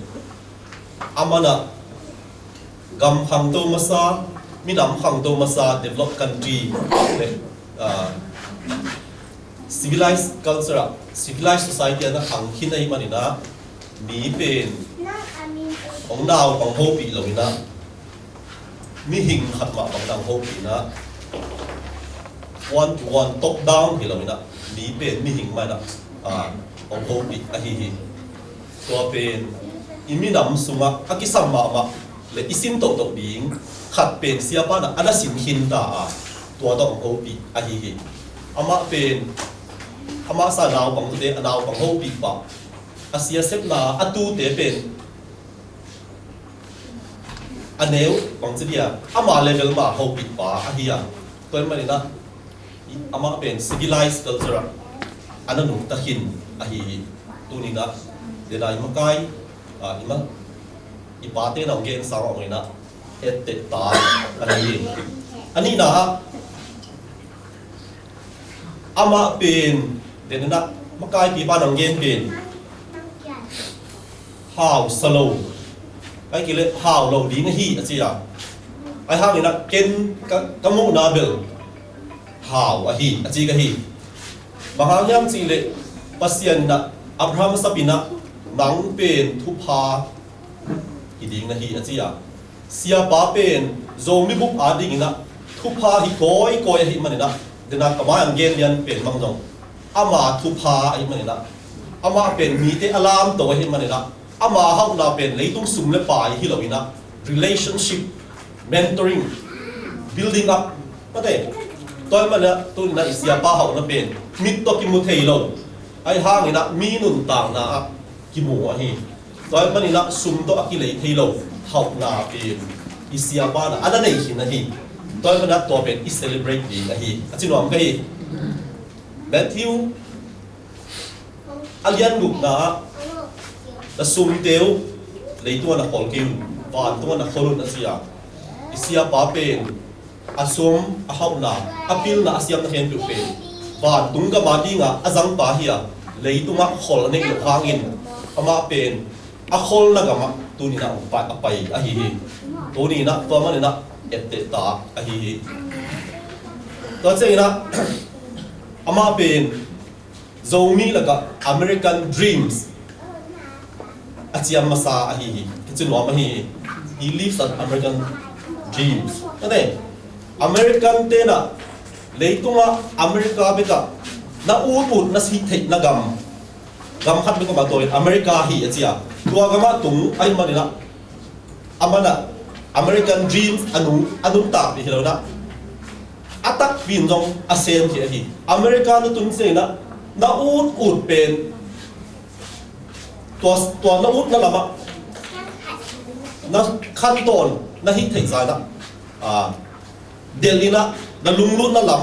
a man a gam khangto masa, minam khangto masa, developed country le, ah, civilized culture ah, civilized society ah na khang khin ahih manin a, mi pen hong naupang hopih lo in a, mihing khat mah bang dang hopih in a, one to one, top down hi lo in a, mi pen mihing mah in a, ah, hong hopih ahi hi. Tua pen i minam sungah a kisam mahmah le i sin tohtoh ding khat pen siapa na a na sin khin ta a, tua tawh hong hopih ahi hi. Amah pen amah sa naupang tute a naupang hopih pah, a sia sepna a tute pen a neu bangci dia ama level mah hopih pa ahi a, tua ahih manin a amah pen civilized culture ah a na nungta khin ahi hi. Tuni in a, dena i makai, ah, i ma, i pate na hong gen sang a hong in a, etteh ta ahi hi. A nihna ah, amah pen, dena makaipipa na hong gen pen hausa lo, ahih kei leh hau lo ding ahi a ci a. Ahih hangin a ken ka, ka muhna bel hau ahi a ci ka hi. Bang hang hiam cih leh Pasian in a Abraham a sap in a, nang pen thupha hi ding na hi a ci a. Siapa pen Zomi bup a dingin a thupha hi kawikawi ahih manin a, dena ka mai-ah gen lian pen bang zong ama thupha ahih manin a, amah pen mite a lamto ahih manin a, ama hauhna pen leitung sum le pai hi lo in a, relationship, mentoring, building up, mate. Tua ahih manin a, tuni in a i siapa hauhna pen mit tawh kimu thei lo, ahih hangin a mi nuntakna ah kimu ahi. Tua ahih manin a sum tawh a kilei thei lo hauhna pen i siapa na a na nei khin ahi. Tua hi manin ah tua pen i celebrate ding ahi, a ci nuam ka hi. Matthew a lian gukna ah, na sumte uh leitungah na khol kei un, vantungah na khol un, a ci a. I siapa pen a sum a hauhna, a pilna, a siamna khempeuh pen vantung gam adingah a zangpa hi a, leitungah khol a neih loh hangin amah pen a kholna gamah tuni-in ah a pai, a pai ahi hi. Tuni-in ah tua manin ah etteh ta ahi hi. Tua ciangin ah amah pen Zomi lakah American Dreams a ciam masa ahi hi. Kici nuam ahi hi. He lives an American dreams. Ane, American te in ah leitungah America bekah na ut ut na sih theihna gam, gam khat bek om a, tua in America hi a ci a. Tua gamah tung ahih manin ah amah in ah American dreams a nung, a nuntakpih hi lo in ah, a takpi in zong a sem khia hi. America na tun ciangin ah na ut ut pen tua, tua na utna lamah na khantawn na hih theih zah in ah, a, delh in ah na lunglutna lam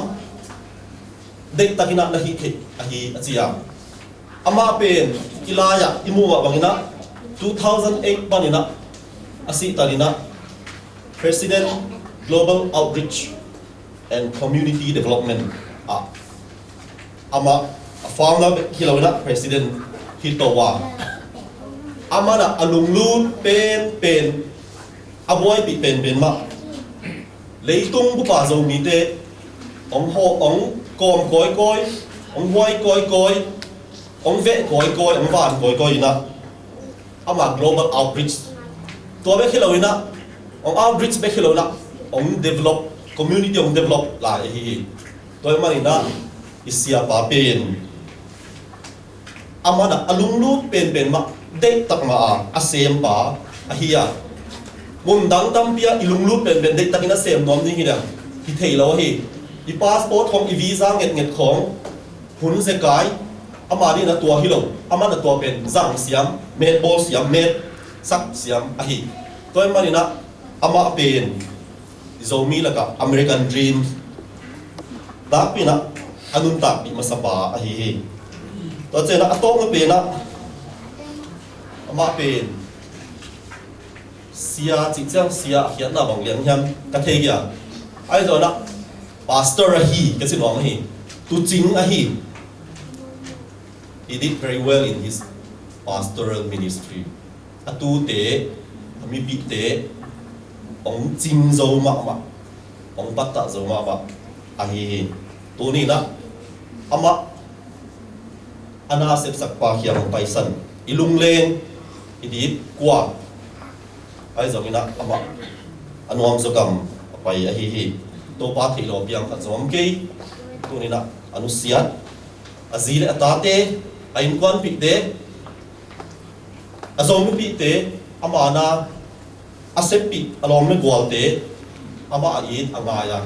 deihtakin ah na hih theih ahi a ci a. Amah pen i lai-ah i muh mah bangin ah two thousand eight panin ah a sihtan in ah President Global Outreach and Community Development ah amah a founder bek hi lo in ah president hi to a. Amah in ah a lunglut penpen, a buaipih penpen mah leitung bupa Zomite hong haw, hong kawm kawikawi, hong buai kawikawi, hong veh kawikawi, hong van kawikawi in ah amah global outreach, tua bek hi lo in ah, hong outreach bek hi lo in ah, hong develop, community hong develop lai ahi hi. Tua ahih manin ah i siapa pen amah in ah a lunglut penpen mah deihtak mah a, a sempa ahi a. Mundang tampi ah i lunglut penpen deihtakin a sem nuam ding hi ding hi thei lo ahi. I passport khawng, i visa ngetnget khawng hun zekai, amah ding in ah tua hi lo, amah in ah tua pen zang siam, metbawl siam, metsak siam ahi. Tua ahih manin ah amah pen i Zomi lakah American dream nakpi in ah a nuntakpih masapa ahi hi. Tua ciangin ah a tawpna pen ah amah pen sia cih ciang sia a khiatna bang liang hiam ka thei kei a. Ahi zongin ah pastor ahi, ka ci nuam ahi. Tuucing ahi. He did very well in his pastoral ministry. A tuute, a mipihte hong cing zo mahmah, hong pattah zo mahmah ahi hi. Tuni in ah amah a na sepsakpa kiang hong paisan, i lungleng, i dipkua, ahi zongin ah amah a nuamzaw gam a pai ahi hi. Topa theih lo a piang khat zong om kei. Tuni in ah a nusiat, a zi le a tate, a innkuanpihte, a Zomipihte, ama na a seppih a lawm le gualte, amah a it a ngai a,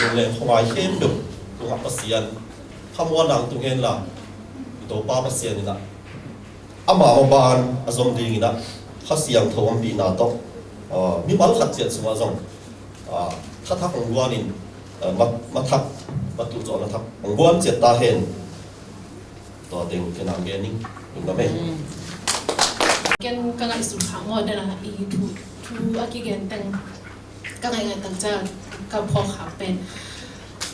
lungleng khuangai khempeuh tungah Pasian khamuanna hong tung hen la, i Topa Pasian in ah ama maban a zom ding in ah, Kha Siangtho ompihna tawh, ah, mimal khat ciat sungah zong, ah, thathak hong guan in, ah, ma, mathak, matuh zawhna thak hong guan ciat ta hen. Tua teng ken hong gen ning, lungdam e. Ken ka ngaihsut khak maw, den a i thu, thu a kigen teng ka ngaih ngaih tak ciang ka phawk khak pen,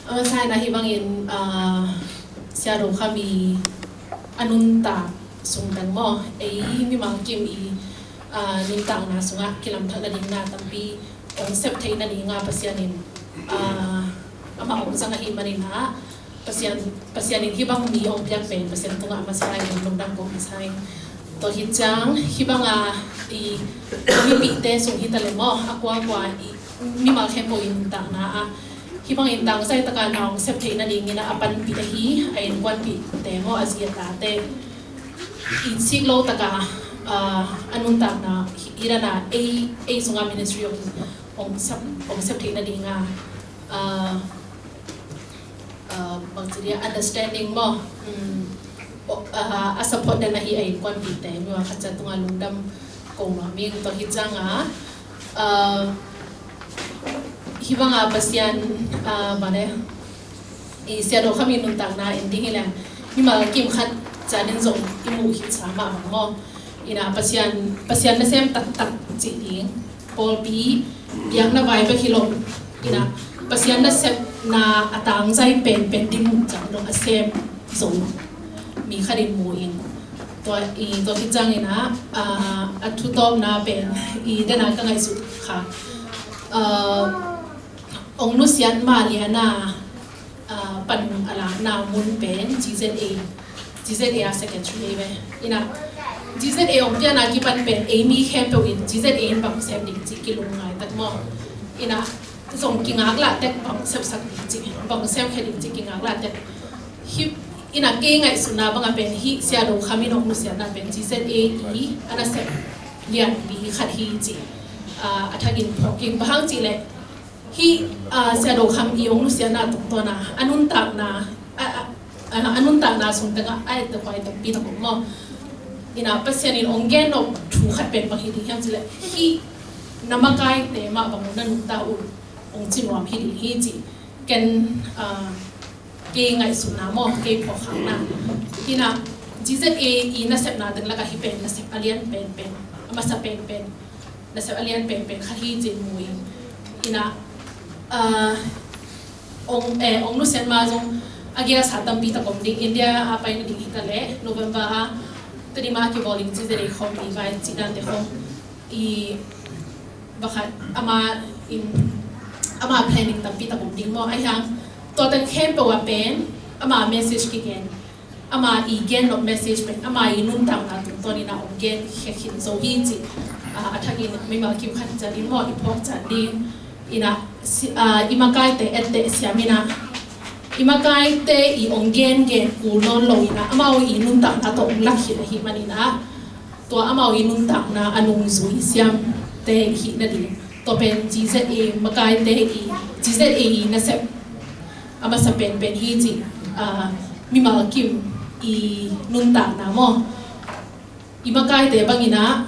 a masa in ah hih bangin, ah, Sia Do Kham i a nuntak sung teng maw, ei mimal kim i, ah, nuntakna sungah kilamthak nading na tampi hong sep theih nading a Pasian in, ah, amah hong zang ahih manin ah, Pasian, Pasian in hih bang mi hong piak pen Pasian tungah a masa in lungdam ko masa in. Tua hi ciang hih bang a i mipihte sung hi ta leh maw, a kuakua i mimal khempeuh i nuntakna ah hih bang in tangzai taka na hong sep theih nading in ah a panpih ahi a innkuanpihte maw, a zi a tate i sik lo taka, ah, a nuntakna hi, hi dan a ei, ei sungah ministry hong, hong sep, hong sep theih nading a, ah, ah, bangci dia understanding maw, um, o, ah, a support den ahi a innkuanpihte, mi a khat ciat tungah lungdam ko nuam ing. Tua hi ciang a, ah, Hih banga Pasian, ah, mane, i Sia Do Kham i nuntakna en ding hi leng, mimal kim khat cianin zong i muh khitsa mah bang maw. Ina Pasian, Pasian nasem taktak cih ding, pawlpi biakna vai bek hi lo. Ina Pasian nasepna a tangzai penpen ding mun ciang dong a sem zo mi khat in mu in. Tua i, tua khit ciangin ah, ah, a thutawpna pen i dena ka ngaihsut kha. Ah, ong nusiat ma liana, ah, pan a lakna mun pen G Z A, G Z A a secretary hi ve. Ina G Z A ong piana kipan pen ei mi khempeuh in G Z A in bang sem ding cih kilungngai tak maw. Ina zong kingaklah tek bang sepsak ding cih, bang semkhia ding cih kingaklah tek. Hih ina kei ngaihsutna banga pen hih Sia Do Kham in ong nusiatna pen G Z A i a nasep lianpi khat hi cih, ah, a thakin phawk ing. Bang hang cih leh hih, ah, Sia Do Kham i ong nusiatna tungtawna a nuntakna, a, a, a, a nuntakna sung tengah a ettehhuai tampi tak om maw. Ina Pasian in ong gen nop thu khat pen bang hi ding hiam cih leh hih na makaite mah bang na nungta un ong ci nuam hi ding hi cih ken, ah, kei ngaihsutna maw, kei phawkkhakna. Ina G Z A i nasepna teng lakah hih pen nasep a lian penpen, a masa penpen, nasep a lian penpen khat hi cih mu in. Ina, ah, ong, eh, ong nusiat ma zong a gelsa tampi tak om ding, India a paina ding hi ta leh November a Tedim a kibawl ding G Z A khawmpi vai cih dante khawm i bakhat ama in, ama planning tampi tak om ding maw. Ahi hang tua teng khempeuh ah pen ama message kigen, ama i gen nop message pen ama i nuntakna tungtawnin a ong gen khia khin zo hi cih, ah, a thakin mimal kim khat cianin maw i phawk ciat ding. Ina si-, ah, i makaite etteh siam ina i makaite i ong gengen kul nawn lo ina amau i nuntakna tawh ong lak khin ahih manin ah tua amau i nuntakna a nungzui siamte i hih nading. Tua pen G Z A makaite i, G Z A i nasep a masa penpen hi cih, ah, mimal kim i nuntakna maw. I makaite bangin ah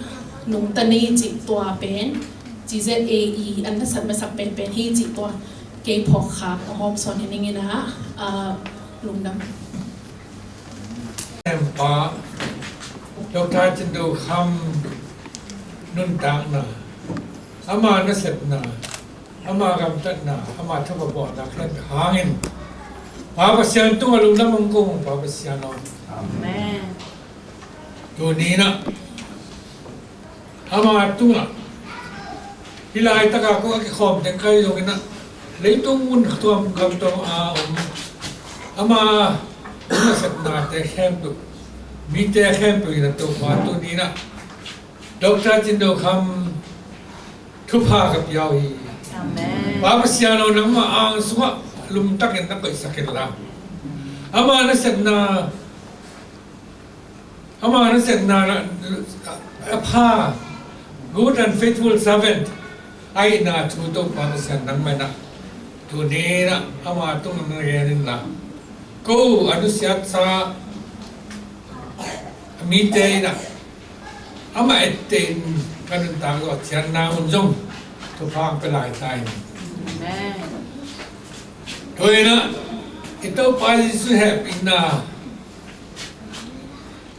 nungta ni cih tua pen G Z A i an nasat masak penpen hi cih tua kei phawkkhak a hawmsawn hi ning ina, ah, lungdam. Em pa, Doctor Cin Do Kham nuntakna, ama nasepna, ama gamtatna, ama thupha bawlna khen hangin Pa Pasian tungah lungdam hong ko, Pa Pasian aw. Amen. Tuni inah ama tungah hih laitaka ko a kikhawm teng kai zongin ah leitung mun tuam gam tuam a om ama nasepnate khempeuh, mite khempeuh inah Topa tuni inah Doctor Cin Do Kham thupha ka pia uh hi. Amen. Pa Pasian aw, nangmah ang sungah lumtakin na koihsak inla ama nasepna, ama nasepna a pha, good and faithful servant, a hihna thu Topa Pasian nangmah inah tuni inah ama tungah na gen inla ko a nusiatsa a mite inah ama etteh in ka nuntak zawh ciatna un zong thupha ang pia lai ta in. Amen. Tua inah i Topa Jesu hehpihna,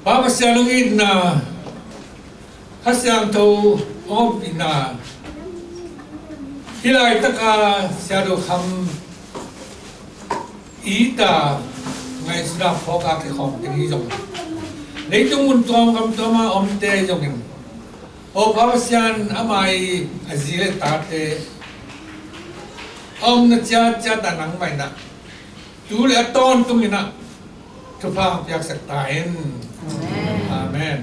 Pa Pasian hong itna, Kha Siangtho hong ompihna, hih laitaka Sia Do Kham i ta ngaihsutna phawk a kikhawm teng hi zong, leitung mun tuam gam tuam a omte hi zongin, aw Pa Pasian, ama i a zi le tate a omna ciatciat ah nangmah inah tu le a tawntung inah thupha ang piaksak ta in. Amen. Amen.